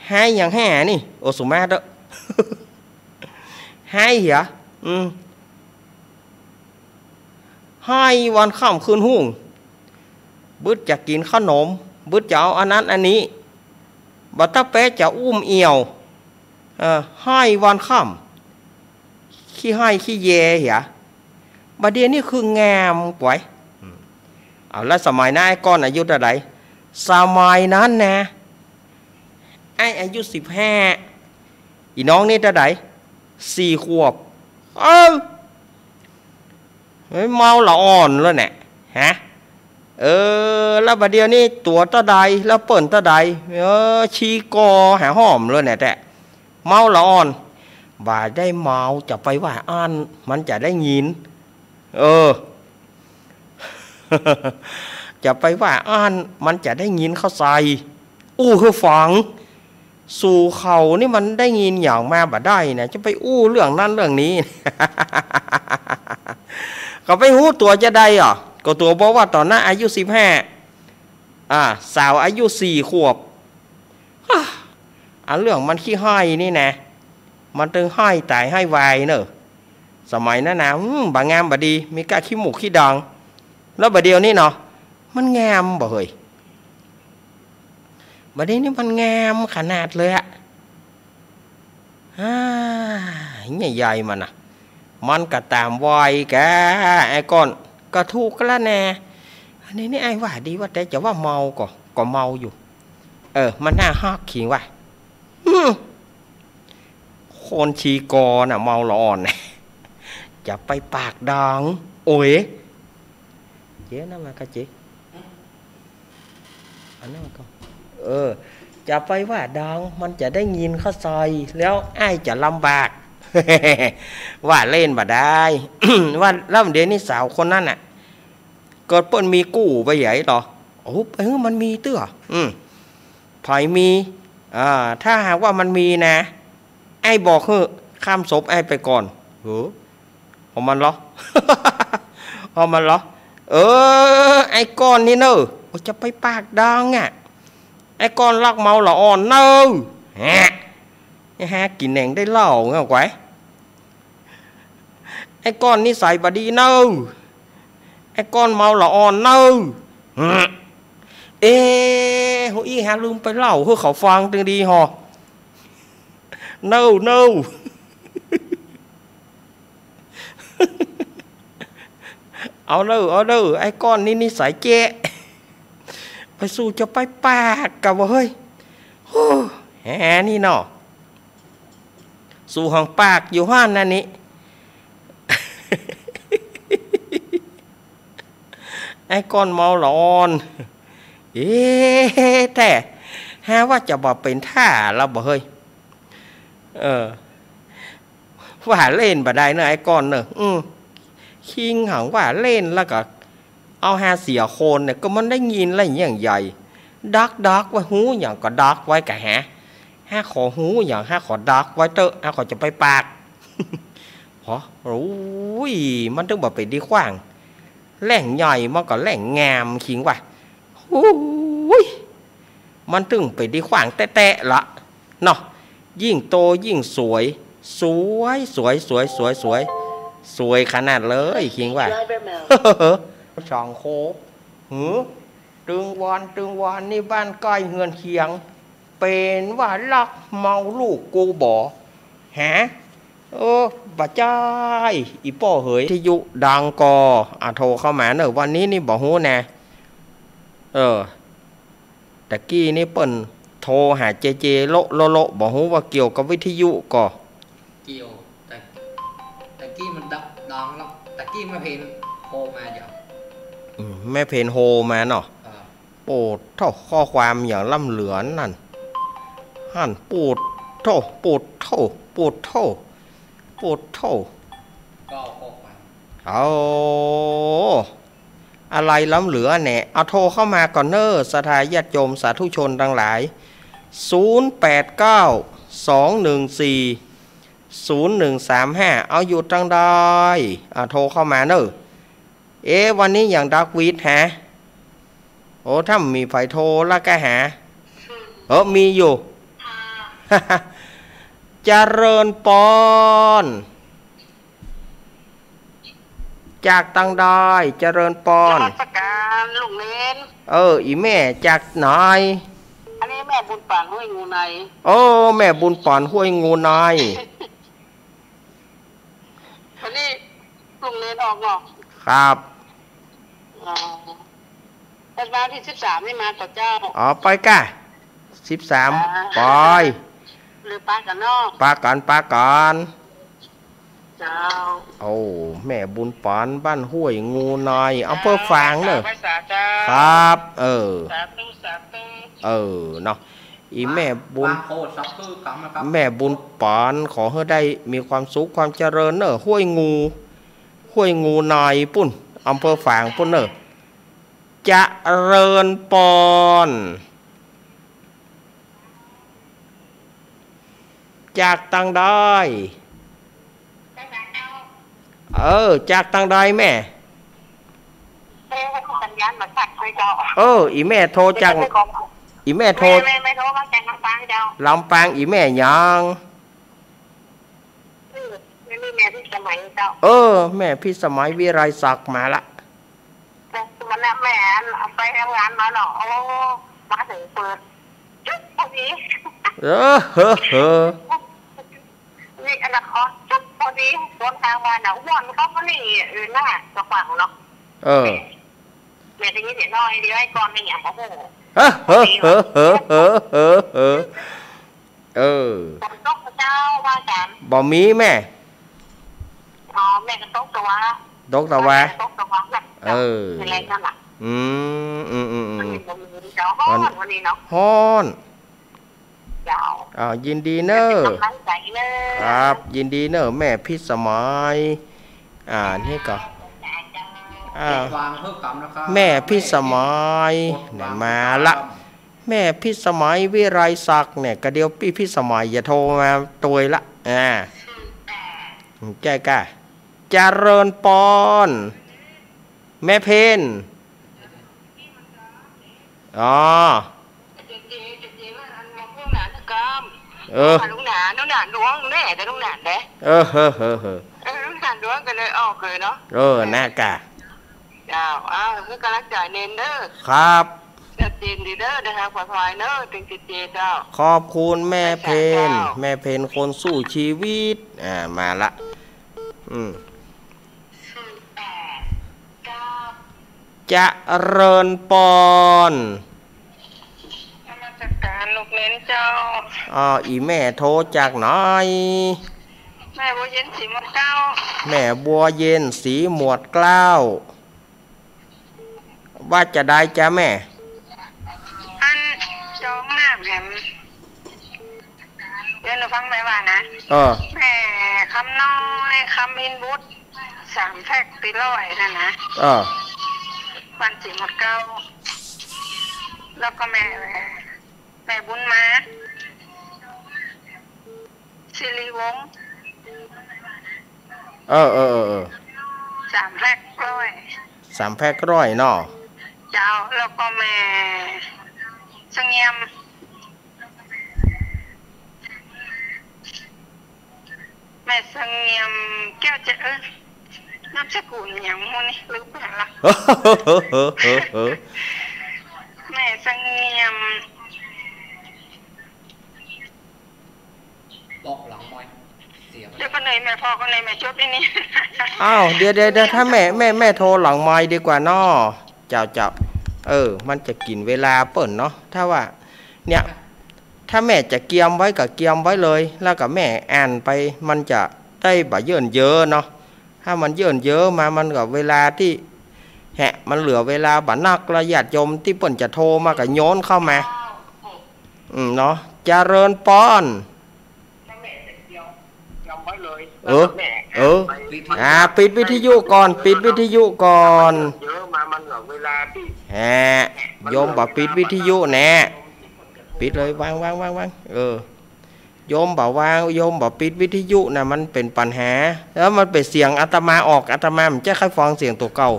ไห้อย่างแห่นี่ โอ้ สุมาเต๊อะ ไห้เหีย อืม ไห้วันค่ำคืนฮุ่ง บึดจะกิ๋นขนม บึดจะเอาอันนั้นอันนี้ บ่าตะแป๊จะอุ้มเอี่ยว เออ ไห้วันค่ำ ขี้ไห้ขี้แยเหีย บ่าเดี่ยวนี้คืองามก๋วย อืม เอาละ สมัยนั้นไอ้ก้อนอายุเต้าใด สมัยนั้นนะ ไอ้อายุสิบห้า อีน้องนี่เต้าใด สี่ขวบ เอ้า เฮ้ย เมาละอ่อนแล้วเนี่ย ฮะ เออ แล้วบ่าเดี่ยวนี้ตั๋วเต้าใด แล้วเปิ้นเต้าใด เออ ชีกอหาห้อมเลยเนี่ย แต่เมาละอ่อน บ่าได้เมาจะไปว่าอั้น มันจะได้ยิน เออ จะไปว่าอั้น มันจะได้ยินเข้าใส่ อู้หื้อฟัง สู่เขานี่มันได้ยินหยังมาบ่ได้นะ จะไปอู้เรื่องนั้นเรื่องนี้ ก็ไปฮู้ตั๋วจาใดอ่ะ ก็ตั๋วบอกว่าต๋อนนั้นอายุสิบห้า อ่า สาวอายุสี่ขวบ ฮ่า อันเรื่องมันขี้ไห้นี่นะ มันตึงไห้ต๋ายไห้วายเนอะ สมัยนั้นนะ อืม บ่างามบ่ดี มีก้าขี้หมูกขี้ดอง แล้วบ่าเดี่ยวนี้เนาะ มันงามบ่าเฮ้ย บ่าเดี่ยวนี้มันงามขนาดเลยอะ อ่า เนี่ยยายมันน่ะ มันก็ต๋ามวัยกะ ไอ้ก้อน ก็ถูกกั๋นละแน่ อันนี้นี่ไอ้ว่าดีว่า แต่จะว่าเมาก็ ก็เมาอยู่ เออ มันน่าฮักขิงว่ะ อืม คนชีกอน่ะ เมาละอ่อน จะไปปากดอง โอ้ย เจ๊นั่นมากะเจ๊ อันนั้นก็ เออ จะไปว่าดัง มันจะได้ยินเข้าใส่ แล้วอ้ายจะลำบาก ว่าเล่นบ่ได้ ว่า แล้วเดี๋ยวนี้สาวคนนั้นน่ะ เกิดเปิ้นมีกู้ไปใหญ่ต่อ โอ้ ไปหื้อมันมีเตื้อ อืม ใผมี อ่า ถ้าหากว่ามันมีนะ ไอ้บอกหื้อ ข้ามศพไอ้ไปก่อน เออ เอามันเหรอ เอามันเหรอ เออ ไอ้ก้อนนี่เนอะ โอ้ จะไปปากดังอะ ไอ้ก้อนลักเมาละอ่อนเนอะ แฮะ ไอ้ฮะ กิ๋นแหน่งได้เหล้าเงาไกว ไอ้ก้อนนิสัยบ่ดีเนอะ ไอ้ก้อนเมาละอ่อนเนอะ เอ๊ะ ฮู้อี้ฮะ ลืมไปเล่าหื้อเขาฟังตึงดีห่อ เนอะ เนอะ เอาเนอะ เอาเนอะ ไอ้ก้อนนี้นิสัยแจ๊ะ ไปสู้จะไปปากกะว่าเฮ้ย โอ้ แหนี่เนาะ สู้หังปากอยู่หั้นนะนี่ ไอ้ก้อนเมาละอ่อน เอ๊ะ แท้ หาว่าจะบ่เป๋นท่าละบ่เฮ้ย เออ ว่าเล่นบ่ได้เนอะไอ้ก้อนเนอะ อืม คิงหังว่าเล่นแล้วก็ เอาฮาเสียคนเนี่ย ก็มันได้ยินแล้วอย่างใหญ่ ดักดักไว้ ฮู้หยังก็ดักไว้กะฮะ ฮาขอฮู้หยัง ฮาขอดักไว้เต๊อะ ฮาขอจะไปปาก หอ โอ้ย มันตึงบ่เป๋นดีขว้าง แหล่งใหญ่มันก็แหล่งงามคิงว่า โอ้ย มันตึงเป๋นดีขว้างแต๊ๆ ละเนาะ ยิ่งโตยิ่งสวย สวย สวย สวย สวย สวย สวยขนาดเลยคิงว่า สองโค หือ ตึงวอน ตึงวอน นี่บ้านใก้เฮือนเคียง เป๋นว่าลักเมาลูกกูบ่ ฮะ เออ บ่ใจ้ อี่ป้อเหย วิทยุดังก่อ อ่ะ โทรเข้ามาเนอะ วันนี้นี่บ่ฮู้แน่ เออ ตะกี้นี่เปิ้นโทรหาเจเจโละโละโละ บ่ฮู้ว่าเกี่ยวกับวิทยุก่อ เกี่ยว แต่ ตะกี้มันดับดังแล้ว ตะกี้แม่เพนโทรมาจ้ะ อืม แม่เพนโทรมาเนาะ อ่า โปดเถ่า ข้อความอย่างล้ำเหลือนั่น หั้น โปดเถ่า โปดเถ่า โปดเถ่า โปดเถ่า ก็ข้อความ เอา อะไรล้ำเหลือแหน่ เอาโทรเข้ามาก่อนเนอะ ศรัทธาญาติโยมสาธุชนตังหลาย ศูนย์แปดเก้า สองหนึ่งสี่ ศูนย์หนึ่งสามห้า เอาอยู่ตังใด อ่ะ โทรเข้ามาเนอะ เอ๊ะ วันนี้อย่างดักวิทย์ฮะ โอ้ ถ้ามีใผโทรละกะหา เออ มีอยู่ เจริญปอน จากตังใด เจริญปอน นมัสการลุงเณร เออ อี่แม่จากไหน อันนี้แม่บุญปานห้วยงูใน โอ้ แม่บุญปานห้วยงูใน วันนี้ลุงเณรออกเนาะ ครับ อ๋อ วันที่สิบสามนี่มาก่อเจ้า อ๋อ ไปกะ สิบสาม อ่า ไป หรือปะกั๋นเนาะ ปะกั๋น ปะกั๋น เจ้า โอ้ แม่บุญปานบ้านห้วยงูใน อำเภอฝางเนอะ สาธุ สาธุ ครับ เออ สาธุ สาธุ เออ เนาะ อี่แม่บุญ วางโพธิ์สักครู่กรรมนะครับ แม่บุญปานขอหื้อได้มีความสุขความเจริญเนอะ ห้วยงู ห้วยงูในปุ้น อำเภอฝางปุ้นเนอะ เจริญปอน จากตังใด เออ จากตังใดแม่ เออ อี่แม่โทรจาก อี่แม่โทร แม่ แม่ แม่โทรมาจากลำปางเจ้า ลำปาง อี่แม่หยัง แม่พิสมัยเจ้า เออ แม่พิสมัยวิไลศักดิ์มาละ วันนั้นแม่ไปทำงานมาเนาะ โอ้ มาถึงเปิดจุ๊บพอดี เออ เฮ้อ เฮ้อ นี่อันนั้นขอจุ๊บพอดี บนทางมาเนาะ ว่อนเข้ามานี่ เออ หน้าจะขวางเนาะ เออ แม่ได้ยินเสียงน้อยเดียว ไอ้กอนไม่อยากมาโห เฮ้อ เฮ้อ เฮ้อ เออ ฝนตกเจ้าว่ากัน บ่มีแม่ อ๋อ แม่ก็ตกตะวา ตกตะวา แม่ก็ตกตะวา เออ เป็นไรนั่นน่ะ อืม อืม อืม อืม มันบ่มีเจ้า ฮ้อนวันนี้เนาะ ฮ้อน เจ้า อ่า ยินดีเนอะ เป็นกำลังใจเนอะ ครับ ยินดีเนอะ แม่พิสมัย อ่า นี่ก็ อ่า วางเพิ่มกำนะครับ แม่พิสมัย กดวาง เนี่ย มาละ ติดตาม แม่พิสมัย วิไลศักดิ์ เนี่ย ก็เดี๋ยวพี่พิสมัยจะโทรมาตวยละ อ่า แจ้กะ เจริญปอน แม่เพน อ๋อ เออ ลุงหนาน ลุงหนานดวงแน่ แต่ลุงหนานเด้ เออ เออ เออ เออ เออ ลุงหนานดวงก็เลยออกเลยเนาะ เออ นะกะ เจ้า อ้าว คือกำลังใจเน้นเด้อ ครับ ชัดเจนดีเด้อ เดินทางปลอดภัยเด้อ เป็นเจเจเจ้า ขอบคุณแม่เพน เจ้า แม่เพนคนสู้ชีวิต อ่า มาละ อืม เจริญปอน นมัสการลูกเน้นเจ้า อ่า อีแม่โทรจากไหน แม่บัวเย็นศรีหมวดเกล้า แม่บัวเย็นศรีหมวดเกล้า ว่าจะได้จ้ะแม่ อันจองน้ำแหม เดี๋ยวหนูฟังแม่ว่านะ เออ แม่คำน้อย คำอินบุตร สามแพ็คติดร้อยนั่นนะ เออ บ้านศรีหมวดเกล้า แล้วก็แม่ แม่บุญมา สิริวงศ์ เออ เออ เออ เออ สามแพ็คร้อย สามแพ็คร้อยเนาะ เจ้า แล้วก็แม่เสงี่ยม แม่เสงี่ยม แก้วจะ เออ นามสกุลหยังหมู่นี่ ลืมไปละ แม่เสงี่ยม บอกหลังไมค์ เสียไป เดี๋ยวก็เลยแม่ พอก็เลยแม่จดไอ้นี่ อ้าว เดี๋ยว เดี๋ยว เดี๋ยว ถ้าแม่ แม่ แม่โทรหลังไมค์ดีกว่าเนาะ เจ้า เจ้า เออ มันจะกิ๋นเวลาเปิ้นเนาะ ถ้าว่า เนี่ย ถ้าแม่จะเกียมไว้ก็เกียมไว้เลย แล้วก็แม่อ่านไป มันจะได้บ่เยิ่นเยอะเนาะ ถ้ามันเยิ่นเยอะมา มันก็เวลาตี้ แหะ มันเหลือเวลาบ่นัก แล้วญาติโยมตี้เปิ้นจะโทรมาก็โยนเข้ามา อืม เนาะ เจริญปอน เออ เออ อ่า ปิดวิทยุก่อน ปิดวิทยุก่อน เยอะมา มันเหลือเวลาตี้ แหะ โยมบ่ปิดวิทยุแน่ ปิดเลย วาง วาง วาง วาง เออ โยมบ่วาง โยมบ่ปิดวิทยุนะ มันเป๋นปัญหา แล้วมันเป๋นเสียงอาตมาออก อาตมาบ่ใจ้ใค่ฟังเสียงตั๋วเก่า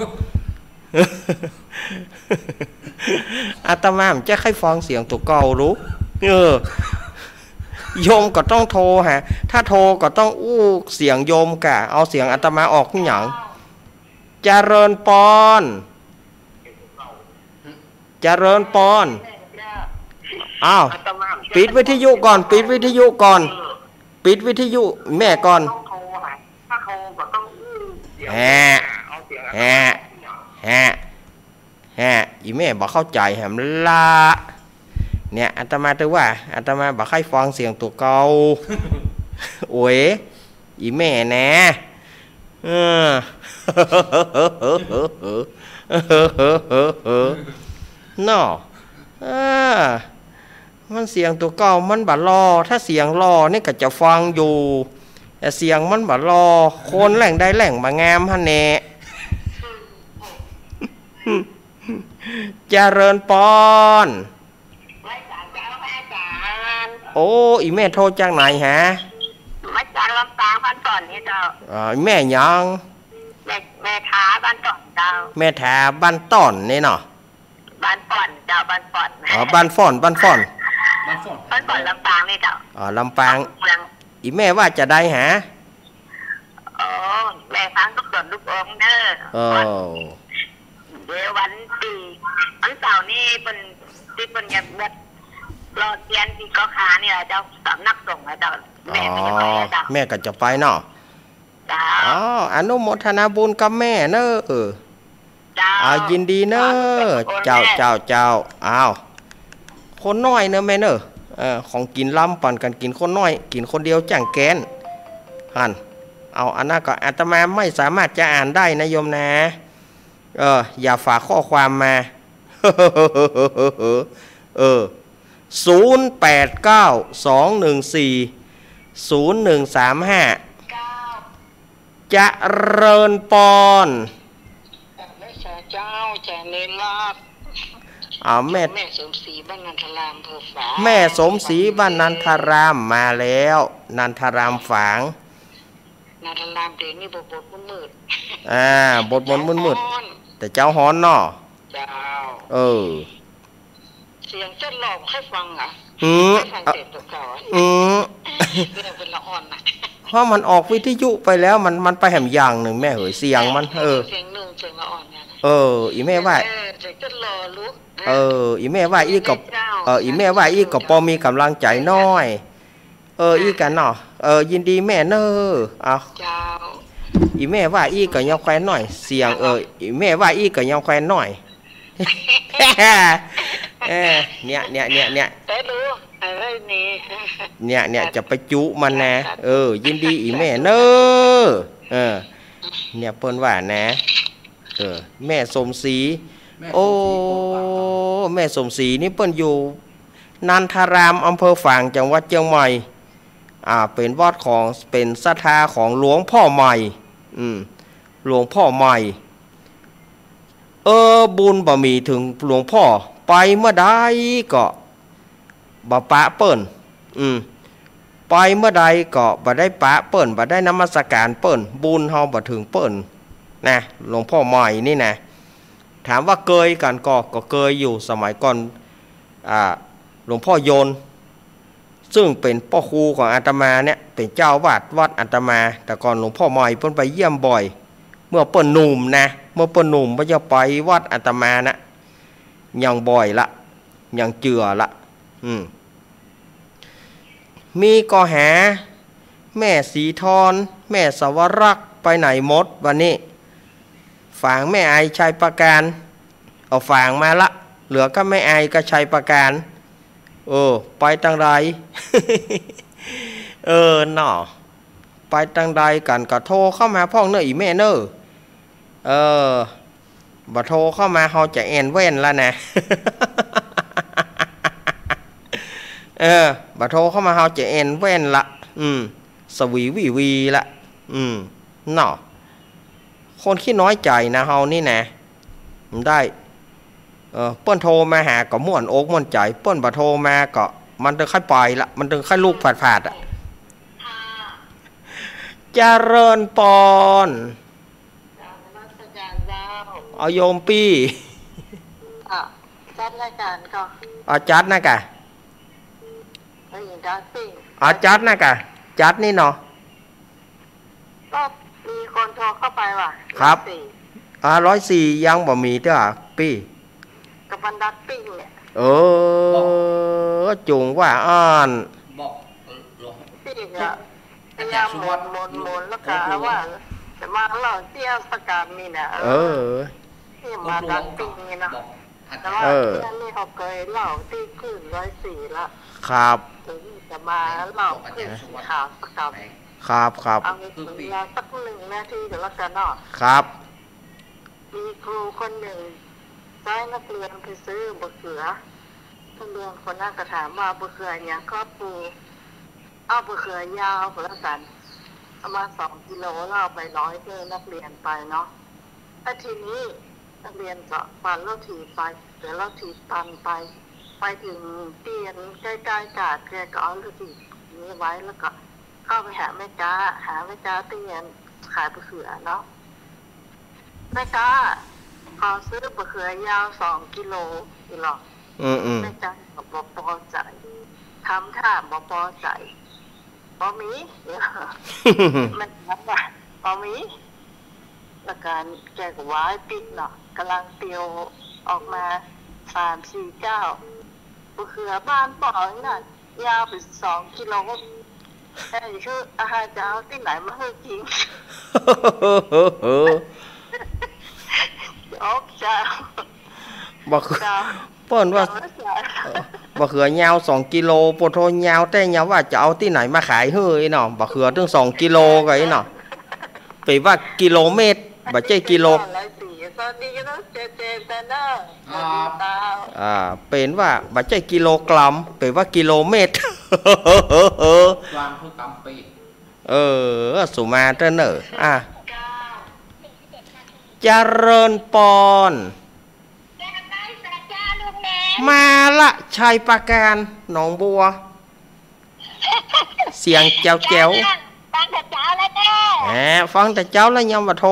อาตมาบ่ใจ้ใค่ฟังเสียงตั๋วเก่าลูก เออ โยมก็ต้องโทรหา ถ้าโทรก็ต้องอู้เสียงโยมก่ะ เอาเสียงอาตมาออกหยัง เจริญปอน เจริญปอน อ้าว ปิดวิทยุก่อน ปิดวิทยุก่อน ปิดวิทยุแม่ก่อน แหะ แหะ แหะ แหะ อีแม่บ่เข้าใจ๋แหมละ เนี่ย อาตมาถือว่า อาตมาบ่ใค่ฟังเสียงตั๋วเก่า โอ้ย อีแม่แน่ เออ เนาะ เออ มันเสียงตั๋วเก่ามันบ่หล่อ ถ้าเสียงหล่อนี่ก็จะฟังอยู่ แต่เสียงมันบ่หล่อ คนแหล่งใดแหล่งบ่งามหั้นแน่ เจริญปอน ไหว้สาเจ้าพระอาจ๋ารย์ โอ้ อีแม่โทรจากไหนฮะ มาจากลำปางบ้านต่อนนี่เจ้า อ่า แม่หยัง แม่ แม่ถาบ้านต่อนเจ้า แม่ถาบ้านต่อนนี่เนาะ บ้านป่อนเจ้า บ้านป่อน อ๋อ บ้านป่อน บ้านป่อน บ้านป่อน บ้านป่อนลำปางนี่เจ้า อ๋อ ลำปาง เมือง อีแม่ว่าจะได้ฮะ อ๋อ แม่ฟังทุกต๋นทุกองค์เน้อ เออ เดี๋ยววันตี้ วันเสาร์นี่เปิ้น ตี้เปิ้นจะบวชหล่อเตียนตี้เกาะคานี่แหละเจ้า สำนักสงฆ์นะเจ้า แม่ก็จะไปนะเจ้า อ๋อ แม่ก็จะไปเนาะ เจ้า อ๋อ อนุโมทนาบุญกับแม่เน้อ เจ้า อ่า ยินดีเน้อ เจ้า เจ้า เจ้า อ้าว คนน้อยเน้อแม่เน้อ เออ ของกิ๋นลำปั๋นกั๋นกิ๋นคนน้อย กิ๋นคนเดียวจั่งแก๊น หั้น เอา อันนั้นก็อาตมาไม่สามารถจะอ่านได้นะโยมนะ เออ อย่าฝากข้อความมา เออ ศูนย์แปดเก้า สองหนึ่งสี่ ศูนย์หนึ่งสามห้า เจริญปอน เจ้า จ๋าเนรราช อ่า แม่ แม่สมศรีบ้านนันทารามอำเภอฝาง แม่สมศรีบ้านนันทารามมาแล้ว นันทารามฝาง นันทารามเดี๋ยวนี้บดบดมืดๆ อ่า บดบดมืดๆ ฮ้อน แต่เจ๊าฮ้อนเนาะ เจ้า เออ เสียงเจ้าหล่อใค่ฟังอะ อืม ใค่ฟังเสียงเก่าๆอะ อืม เสียงเปิ้นละอ่อนนะ เพราะมันออกวิทยุไปแล้ว มัน มันไปแหมอย่างนึ่งแม่เหย เสียงมัน เออ เสียงนุ่ม เสียงละอ่อนนะ เออ อี่แม่ว่า เออ เสียงเจ้าหล่อลูก เออ อี่แม่ว่าอี้ก็ เจ้า เออ อี่แม่ว่าอี้ก็ปอมีก๋ำลังใจ๋น้อย เออ ค่ะ อี้กั๋นเนาะ เออ ยินดีแม่เน่อ เอา เจ้า อี่แม่ว่าอี้ก็ยังแควนน้อย เสียง เออ อี่แม่ว่าอี้ก็ยังแควนน้อย เออ เนี่ย เนี่ย เนี่ย เนี่ย แต่ดู เออ นี่ เนี่ย เนี่ย จะไปจุมันนะ เออ ยินดีอี่แม่เน่อ เออ เนี่ย เปิ้นว่านะ เออ แม่สมศรี แม่สมศรี โอ้ แม่สมศรีนี่เปิ้นอยู่นันทาราม อำเภอฝาง จังหวัดเจียงใหม่ อ่า เป๋นวัดของ เป๋นศรัทธาของหลวงพ่อใหม่ อืม หลวงพ่อใหม่ เออ บุญบ่มีเถิงหลวงพ่อ ไปเมื่อใดก็บ่ปะเปิ้น อืม ไปเมื่อใดก็บ่ได้ปะเปิ้น บ่ได้นมัสการเปิ้น บุญเฮาบ่เถิงเปิ้นนะ หลวงพ่อใหม่นี่นะ ถามว่าเกยกั๋นก่อ ก็เกยอยู่ สมัยก่อน อ่า หลวงพ่อยนต์ ซึ่งเป๋นป้อครูของอาตมาเนี่ย เป๋นเจ้าอาวาสวัดอาตมา แต่ก่อนหลวงพ่อใหม่เปิ้นไปเยี่ยมบ่อย เมื่อเปิ้นหนุ่มนะ เมื่อเปิ้นหนุ่มเปิ้นจะไปวัดอาตมานะ ยังบ่อยละ ยังเจื้อละ อืม มีก็หา แม่ศรีทร แม่สวรักษ์ ไปไหนหมดวันนี้ ฝางแม่ไอชัยประการ เอาฝางมาละ เหลือก็แม่ไอกับชัยประการ เออ ไปตางใด เออ เนาะ ไปตางใดกั๋นก็โทรเข้ามาพ่องเน่ออี่แม่เน่อ เออ บ่โทรเข้ามาเฮาจะแอนแว่นละนะ เออ บ่โทรเข้ามาเฮาจะแอนแว่นละ อืม สวีวีวีละ อืม เนาะ คนขี้น้อยใจ๋นะเฮานี่นะ มันได้ เออ เปิ้นโทรมาหาก็ม่วนอกม่วนใจ๋ เปิ้นบ่โทรมาก็มันตึงใค่ไปละ มันตึงใค่ลุกผาดๆ อะ เจริญปอน กราบนมัสการเจ้า เอาโยมปี้ อ่ะ จัดรายการก่อน เอาจัดนะกะ เอ้ย จัดสิ เอาจัดนะกะ จัดนี่เนาะ ก็มีคนโทรเข้าไปว่ะ ครับ ร้อยสี่ อ่า ร้อยสี่ ยังบ่มีเตื้อปี้ ก็มันดักปิ้งเนี่ย เออ จุงว่าอั้น บอก เออ หลวง ปิ้งอะ พยายามหมุน หมุน หมุน แล้วก็ว่าจะมาเล่าเตี้ยสกามนี่นะ เออ เออ นี่มาดักปิ้งนี่เนาะ บอก แต่ว่า เออ เตี้ยนี่เขาเกยเล่าตี้ขึ้นร้อยสี่ละ ครับ เดี๋ยวนี้จะมาเล่าขึ้นสีขาวสกาม ครับ ครับ เอาเวลาสักหนึ่งนาทีก็แล้วกันเนาะ ครับ มีครูคนหนึ่ง ใจ๊นักเรียนไปซื้อบะเขือ นักเรียนคนนั้นก็ถามว่า บะเขือหยังครับครู เอาบะเขือยาวก็แล้วกัน เอามาสองกิโล แล้วเอาไปร้อยเพื่อนักเรียนไปเนาะ แล้วทีนี้นักเรียนก็ปั่นรถถีบไป เดี๋ยวรถถีบปั่นไป ไปเถิงเตียนใก้ๆ กาด แกก็เอารถถีบนี้ไว้ แล้วก็เข้าไปหาแม่ก๊า หาแม่ก๊าตี้ขายบะเขือเนาะ แม่ก๊า ขอซื้อบะเขือยาวสองกิโล อีหลอ อืมๆ แม่ก๊าก็บ่ปอใจ๋ ทำท่าบ่ปอใจ๋ บ่มี แม่ก๊าว่า บ่มี แล้วก็แกก็ว้ายปิ๊กเนาะ ก่ำลังเตียวออกมาสามสี่ก้าว บะเขือบ้านป้อนั่น ยาวเป๋นสองกิโล ไอ้คืออาหารจะเอาตี้ไหนมาหื้อกิ๋น ตกใจ๋ บะเขือ เจ้า เปิ้นว่า เจ้า เอ่อ บะเขือยาวสองกิโล โปโทยาวแต๊ ยาวว่าจะเอาตี้ไหนมาขายหื้ออี้เนาะ บะเขือตึงสองกิโลก่ออี้เนาะ เป๋นว่ากิโลเมตร บ่ใจ้กิโล ร้อยสี่ สวัสดีเจ้า เจเจ เจเนอร์ ครับ สวัสดีเจ้า อ่า เป๋นว่าบ่ใจ้กิโลกรัม เป๋นว่ากิโลเมตร กรัมคือกรัมปี้ เออ สุมาเตอร์เนอร์ อ่ะ เจริญปอน มาละ ชัยปราการ หนองบัว เสียงแจ๋วๆ ฟังแต่เจ๊าแล้วแน่ แหม ฟังแต่เจ๊าแล้วยังบ่โทร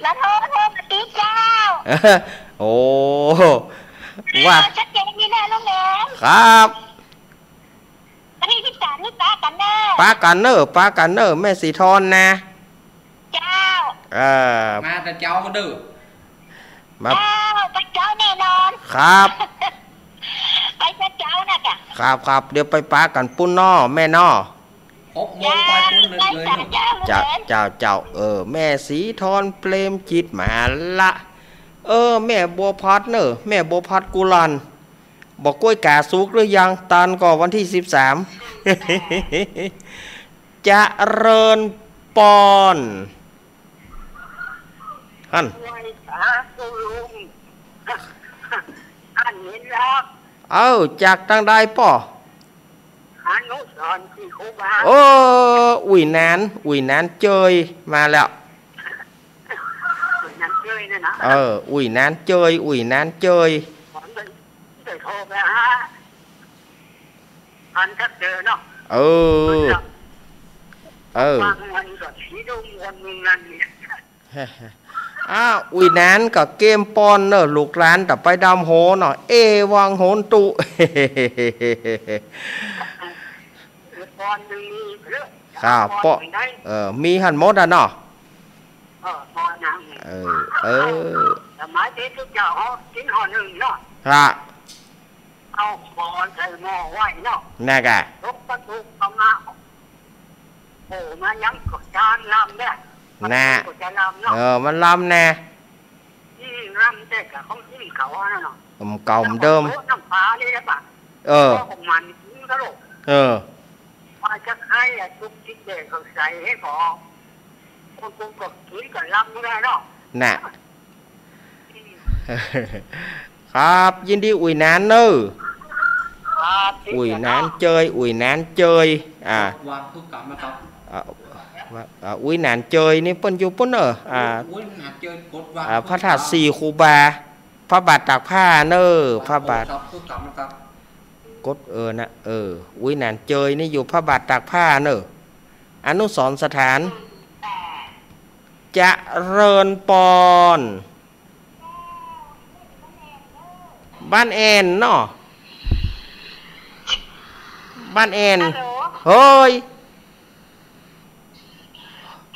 บ่โทร โทรบ่ติดเจ้า โอ้ ว่า ชัดเจนดีนะลุงแหลม ครับ วันที่สิบสามนี่ปะกั๋นเน่อ ปะกั๋นเน่อ ปะกั๋นเน่อ แม่สีทอนนะ เจ้า เออ มาแต่เจ๊าเด้อ มา เจ้า ไปเจ๊าแน่นอน ครับ ไปแต่เจ๊าน่ะจ้ะ ครับ ครับ เดี๋ยวไปปะกั๋นปุ้นเนาะ แม่เนาะ หกโมงไปปุ้นเลย เจ้า เนาะ เจ้า เจ้า เจ้า เออ แม่สีทอน เปรมจิต มาละ เออ แม่บัวผัดเน่อ แม่บัวผัดกุลัน บ่าก๊วยก๋าสุกหรือยัง ตันก่อวันที่สิบสาม เจริญปอน หั้น ไหว้สาธุลุง อันนี้ละ เอ้า จากตางใดป้อ อนุสรณ์ศรีครูบา โอ้ อุ้ยหนาน อุ้ยหนานเจย มาแล้ว อุ้ยหนานเจยเนี่ยนะ เออ อุ้ยหนานเจย อุ้ยหนานเจย ผมได้ ได้โทรไปหา พันทักเจอเนาะ เออ เออ บางวันก็สีดงวันหนึ่งนั่นเนี่ย อ้าว อุ้ยหนานก็เกมปอนเน่อ ลูกหลานตะไปดำโหเนาะ เอวังโหนตุ ปอนหนึ่งมีเยอะ ครับ ปอน ปอ หนึ่งได้ เออ มีหั้นหมดอะเนาะ เออ ปอนหนึ่ง เออ เออ สมัยที่เจ้าเขากิ๋นห่อหนึ่งเนาะ ฮะ เอาปอนใส่หม้อไว้เนาะ น่ะกะ ตกปะทุกเอามา โอ้ มันยังก็จานลำเนี่ย น่ะ มันก็จะลำเนาะ เออ มันลำแน่ อืม ลำแต่กะของกิ๋นเก่าอันนั้นเนาะ อืม เก่าเหมือนเดิม น้ำปลานี่แหละปะ เออ พอของมันกิ๋นกะโลก เออ ว่าจะใครอะ จุกจิกแดกเขาใส่ให้พอ คนกูก็กิ๋นกะลำไม่ได้เนาะ น่ะ อืม ครับ ยินดีอุ้ยหนานเน่อ ครับ อุ้ยหนานเจย อุ้ยหนานเจย อ่า วางทุกกรรมนะครับ อ่า ว่า อ่า อุ้ยหนานเจยนี่เปิ้นอยู่ปุ้นเน่อ อ่า อุ้ยหนานเจย กดวาง อ่า พระธาตุศรีครูบา พระบาทตากผ้าเน่อ พระบาท ครับ ทุกกรรมนะครับ กด เออ น่ะ เออ อุ้ยหนานเจยนี่อยู่พระบาทตากผ้าเน่อ อนุสรณ์สถาน เจริญปอน บ้านแอนเนาะ บ้านแอน ฮัลโหล เฮ้ย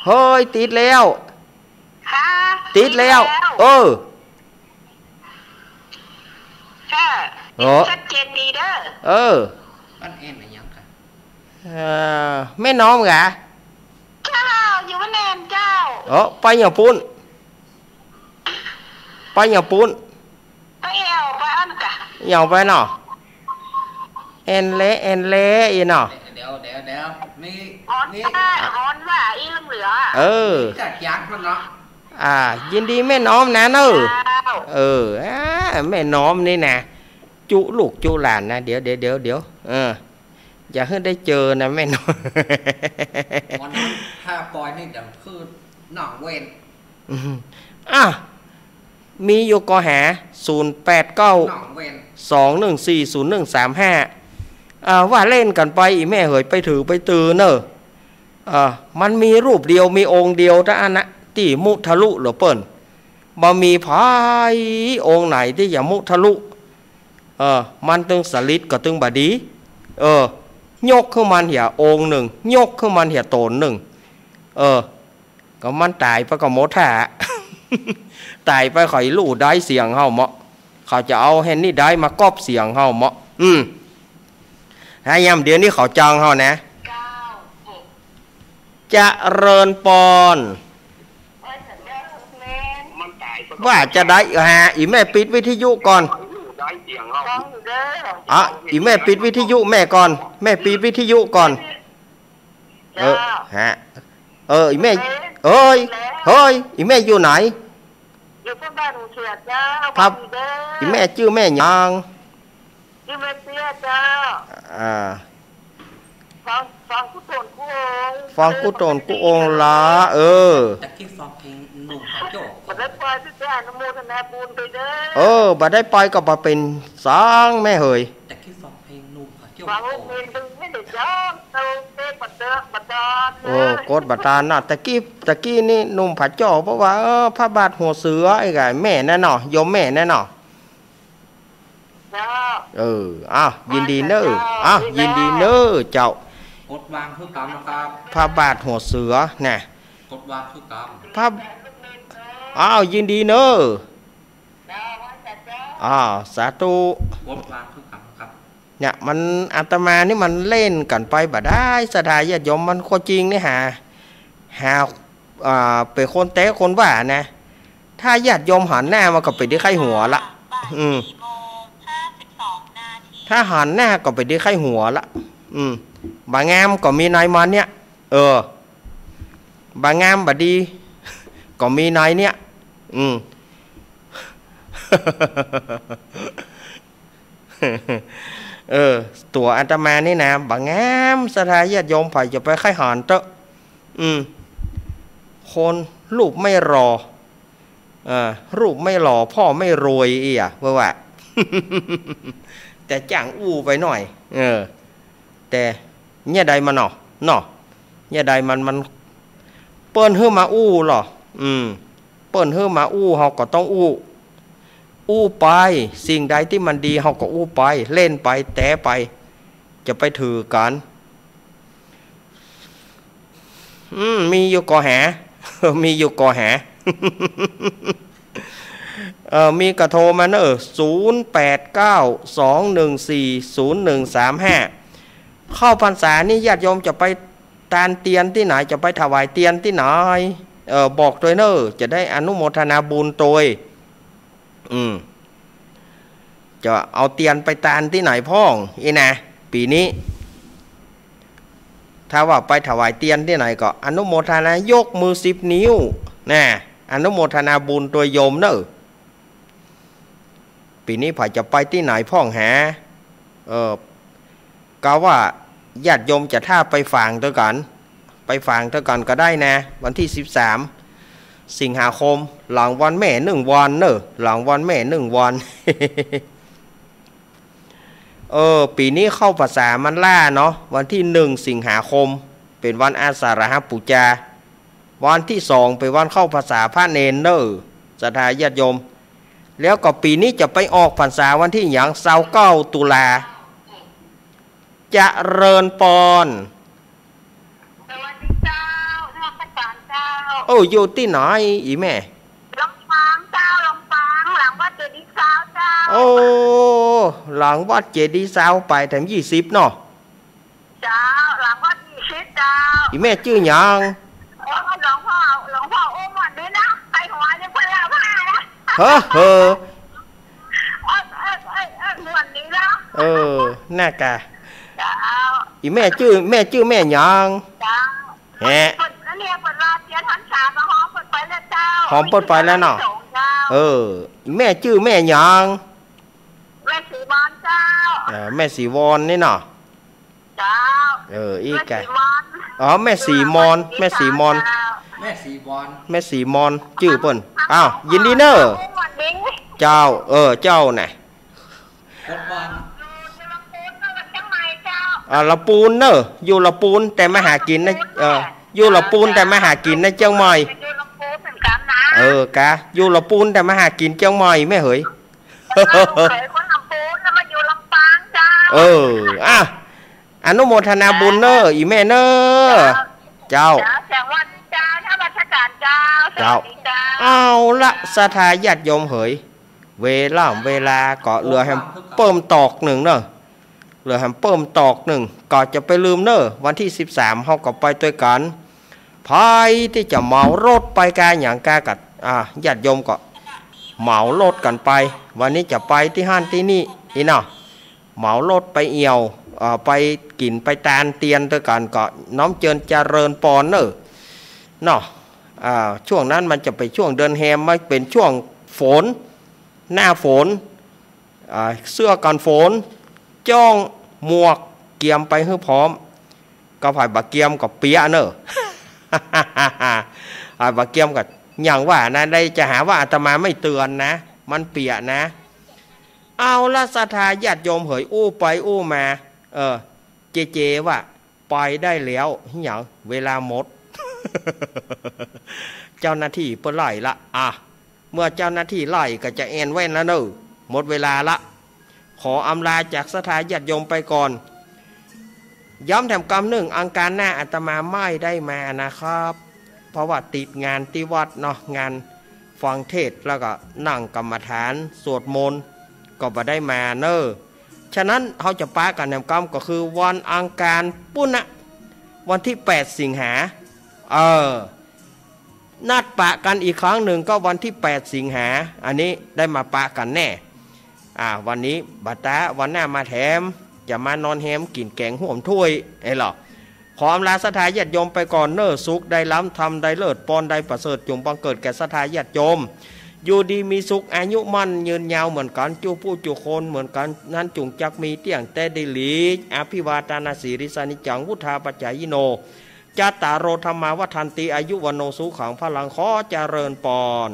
เฮ้ย ติดแล้ว ค่ะ ติดแล้ว ติดแล้ว เออ ค่ะ โอ้ ชัดเจนดีเด้อ เออ บ้านแอนอะหยังคะ เอ่อ แม่น้อมกะ เจ้า อยู่บ้านแอนเจ้า เออ ไปหยังปุ้น ไปหยังปุ้น ไปแอ่ว ไปอั้นกะ หยังไปเนาะ แอนแล แอนแล อีเนาะ เดี๋ยว เดี๋ยว เดี๋ยว มี ฮ้อน มี ว่า ฮ้อนว่า อีเหลืองเหลือ เออ มีจักยางมันเนาะ อ่า ยินดีแม่น้อมนะเน่อ เจ้า เออ อ่า แม่น้อมนี่นะ จุลูกจุหลานนะ เดี๋ยว เดี๋ยว เดี๋ยว เดี๋ยว เออ อย่าหื้อได้เจอนะแม่น้อม วันนั้นถ้าปอยนี่เดี๋ยวคือน้องเวน อืม อ่ะ มีอยู่ก็หา ศูนย์แปดเก้า สองหนึ่งสี่ ศูนย์หนึ่งสามห้า อ่า ว่าเล่นกั๋นไป อี่แม่เหย ไปถือไปตือเน่อ อ่า มันมีรูปเดียว มีองค์เดียวเต้าอั้นนะ ตี้มุทะลุเหลือเปิ้น บ่มีใผองค์ไหนตี้จะมุทะลุ เออ มันตึงสำริดก็ตึงบ่ดี เออ ยกขึ้นมันเหียองค์นึ่ง ยกขึ้นมันเหียต๋นนึ่ง เออ ก็มันต๋ายไปก็หมดท่า ต๋ายไปเขาจะฮู้ได้เสียงเฮาเมาะ เขาจะเอาแฮนนี่ได้มาก๊อบเสียงเฮาเมาะ อืม ถ้ายามเดี๋ยวนี้เขาจองเฮานะ เจริญปอน ว่าจะได้ ฮะ อี่แม่ปิดวิทยุก่อน อ่ะ อี่แม่ปิดวิทยุแม่ก่อน แม่ปิดวิทยุก่อน เออ ฮะ เออ อี่แม่ เฮ้ย เฮ้ย อี่แม่อยู่ไหน อยู่พระบาทหลวงเชียงเจ้า ครับ อี่แม่จื้อแม่หยัง ชื่อแม่เตี้ยเจ้า อ่า ฟัง ฟังกู้ตนกู้องค์ ฟังกู้ตนกู้องค์ละ เออ ตะกี้ฟังเพลงหนุ่มผาโจ้ บ่ได้ไป ตี้จะอนุโมทนาบุญไปเด้อ เออ บ่ได้ไปก็บ่เป๋นสังแม่เหย ตะกี้ฟังเพลงหนุ่มผาโจ้ ฟังเพลงดึงไม่ได้จ้อง เอาเทปบัดเดอะบัดดาล โอ้ กดบัดดาลนะ ตะกี้ ตะกี้นี่หนุ่มผาโจ้ เพราะว่า เออ พระบาทหัวเสือ ไอ้กะแม่นั่นเนาะ โยมแม่นั่นเนาะ เจ้า เออ อ้าว ยินดีเน้อ เจ้า อ้าว ยินดีเน้อเจ้า กดวางคือกำนะครับ พระบาทหัวเสือนะ กดวางคือกำ พระ อ้าว ยินดีเน้อ เจ้า อ้าว สาธุ กดวางคือกำครับ เนี่ย มัน อาตมานี่มันเล่นกั๋นไปบ่ได้ ศรัทธาญาติโยม มันก็จริงนี่หา หา อ่า เป๋นคนแต๊คนว่านะ ถ้าญาติโยมหันหน้ามาก็เป๋นตี้ใค่หัวละ อืม ถ้าหันหน้าก็เป๋นตี้ใค่หัวละ อืม บ่างามก็มีในมันเนี่ย เออ บ่างามบ่ดี ก็มีในเนี่ย อืม เออ ตั๋วอาตมานี่นะ บ่างาม ศรัทธาญาติโยม ใผจะไปใค่หันเต๊อะ อืม คนรูปไม่หล่อ เออ รูปไม่หล่อ พ่อไม่รวย อี้อะ เปิ้นว่า แต่จ้างอู้ไปหน้อย เออ แต่ เนี่ยใดมันเนาะ เนาะ เนี่ยใดมัน มัน เปิ้นหื้อมาอู้ลอ อืม เปิ้นหื้อมาอู้ เฮาก็ต้องอู้ อู้ไป สิ่งใดตี้มันดี เฮาก็อู้ไป เล่นไป แต๊ไป จะไปถือกั๋น อืม มีอยู่ก่อแห มีอยู่ก่อแห เออ มีก็โทรมาเน้อ ศูนย์แปดเก้า สองหนึ่งสี่ ศูนย์หนึ่งสามห้า เข้าพรรษานี่ญาติโยมจะไปตานเตียนตี้ไหน จะไปถวายเตียนตี้ไหน เออ บอกตวยเน้อ จะได้อนุโมทนาบุญตวย อืม จะเอาเตียนไปตานตี้ไหนพ่อง อี้นะ ปี๋นี้ ถ้าว่าไปถวายเตียนตี้ไหนก็อนุโมทนายกมือสิบนิ้ว นะ อนุโมทนาบุญตวยโยมเน้อ ปี๋นี้ใผจะไปตี้ไหนพ่องหา เออ กาว่าญาติโยมจะถ้าไปฝางตวยกั๋น ไปฝางตวยกั๋นก็ได้นะ วันตี้สิบสามสิงหาคม หลังวันแม่นึ่งวันเน้อ หลังวันแม่นึ่งวัน เออ ปี๋นี้เข้าพรรษามันล้าเนาะ วันตี้นึ่งสิงหาคม เป๋นวันอาสาฬหปู๋จา วันตี้สองเป๋นวันเข้าพรรษาพระเณรเน้อ ศรัทธาญาติโยม แล้วก็ปี๋นี้จะไปออกพรรษาวันตี้หยัง ซาวเก้าตุลา เจริญปอน สวัสดีเจ้า นมัสก๋านเจ้า โอ้ อยู่ตี้ไหน อี่แม่ ลำปางเจ้า ลำปาง หลังวัดเจดีย์ซาวเจ้า โอ้ หลังวัดเจดีย์ซาว ไปแถมยี่สิบเนาะ เจ้า หลังวัดยี่สิบเจ้า อี่แม่จื้อหยัง เออ หลวงพ่อ หลวงพ่ออู้หมดนี้นะ ไปหัวนี่เปิ้นละว่านะ เฮ้อ เฮ้อ เออ เออ เออ เออ หมดนี้แล้ว เออ น่ากะ เจ้า อี่แม่จื้อ แม่จื้อแม่หยัง เจ้า แหะ เปิ้น อันนี้เปิ้นว่าเตียนพรรษาก็หอมเปิ้นไปแล้วเจ้า หอมเปิ้นไปแล้วเนาะ เจ้า เออ แม่จื้อแม่หยัง แม่ศรีมอนเจ้า เออ แม่ศรีวอนนี่เนาะ เจ้า เออ อี้กะ แม่ศรีมอน อ๋อ แม่ศรีมอน แม่ศรีมอน เจ้า แม่ศรีวอน แม่ศรีมอน จื้อเปิ้น อ้าว ยินดีเน้อ เจ้า เออ เจ้าน่ะ กดวาง อยู่ลำปูนกับเจียงใหม่เจ้า อ่า ลำปูนเน้อ อยู่ลำปูนแต่มาหากิ๋นใน เออ อยู่ลำปูนแต่มาหากิ๋นในเจียงใหม่ อยู่ลำปูนเหมือนกั๋นนะ เออ กะ อยู่ลำปูนแต่มาหากิ๋นเจียงใหม่แม่เหย เออ เขยคนลำปูนแล้วมาอยู่ลำปางเจ้า เออ อ่ะ อนุโมทนาบุญเน้อ อี่แม่เน้อ เจ้า เจ้า เจ้า สวัสดีเจ้า นมัสก๋านเจ้า เจ้า สวัสดีเจ้า เอาละ ศรัทธาญาติโยมเหย เวลา เวลาก็เหลือแหมเปิ้มตอกนึ่งเน้อ เหลือแหมเปิ้มตอกนึ่ง ก็จะไปลืมเน้อ วันตี้สิบสามเฮาก็ไปตวยกั๋น ใผตี้จะเหมารถไปกาหยังกากั๋น อ่า ญาติโยมก็เหมารถกั๋นไป วันนี้จะไปตี้หั้นตี้นี่ อี้เนาะ เหมารถไปเอี่ยว เอ่อ ไปกิ๋นไปตานเตียนตวยกั๋น ก็น้อมเจิญเจริญปอนเน้อ เนาะ อ่า ช่วงนั้นมันจะเป๋นช่วงเดือนแฮม มันเป๋นช่วงฝน หน้าฝน อ่า เสื้อกั๋นฝน จ้อง หมวก เกียมไปหื้อพร้อม ก็ฝ่ายบ่าเกียมก็เปียะเน่อ ฝ่ายบ่าเกียมก็ อย่างว่านะ ได้จะหาว่าอาตมาไม่เตือนนะ มันเปียะนะ เอาละ ศรัทธาญาติโยมเหย อู้ไปอู้มา เออ เจเจว่า ไปได้แล้ว หยัง เวลาหมด เจ้าหน้าที่เปิ้นไล่ละ อ่ะ เมื่อเจ้าหน้าที่ไล่ก็จะแอ่นแว่นแล้วเน่อ หมดเวลาละ ขออำลาจากศรัทธาญาติโยมไปก่อน ย้ำแถมกำนึ่ง อังคารหน้าอาตมาไม่ได้มานะครับ เพราะว่าติดงานตี้วัดเนาะ งานฟังเทศน์ แล้วก็นั่งกรรมฐาน สวดมนต์ ก็บ่ได้มาเน่อ ฉะนั้นเฮาจะปะกั๋นแถมกำก็คือวันอังคารปู๊นนะ วันตี้แปดสิงหา เออ นัดปะกั๋นอีกครั้งนึ่งก็วันตี้แปดสิงหา อันนี้ได้มาปะกั๋นแน่ อ่า วันนี้บ่ตะ วันหน้ามาแถม จะมานอนแฮมกิ๋นแก๋งฮ่วมถ้วย เอ้ยเหรอ ขออำลาศรัทธาญาติโยมไปก่อนเน่อ สุขได้ล้ำ ธรรมได้เลิศ พรได้ประเสริฐ จงบังเกิดแก่ศรัทธาญาติโยม อยู่ดีมีสุข อายุมั่นยืนยาวเหมือนกั๋น จู๊ผู้จู๊คนเหมือนกั๋น นั้นจุ่งจักมีเตี้ยงแต่ดีหลี อภิวาทนสีลิสสะนิจจัง วุฑฒาปจายิโน จัตตาโร ธัมมา วัฑฒันติ อายุ วัณโณ สุขัง พลัง ขอเจริญปอน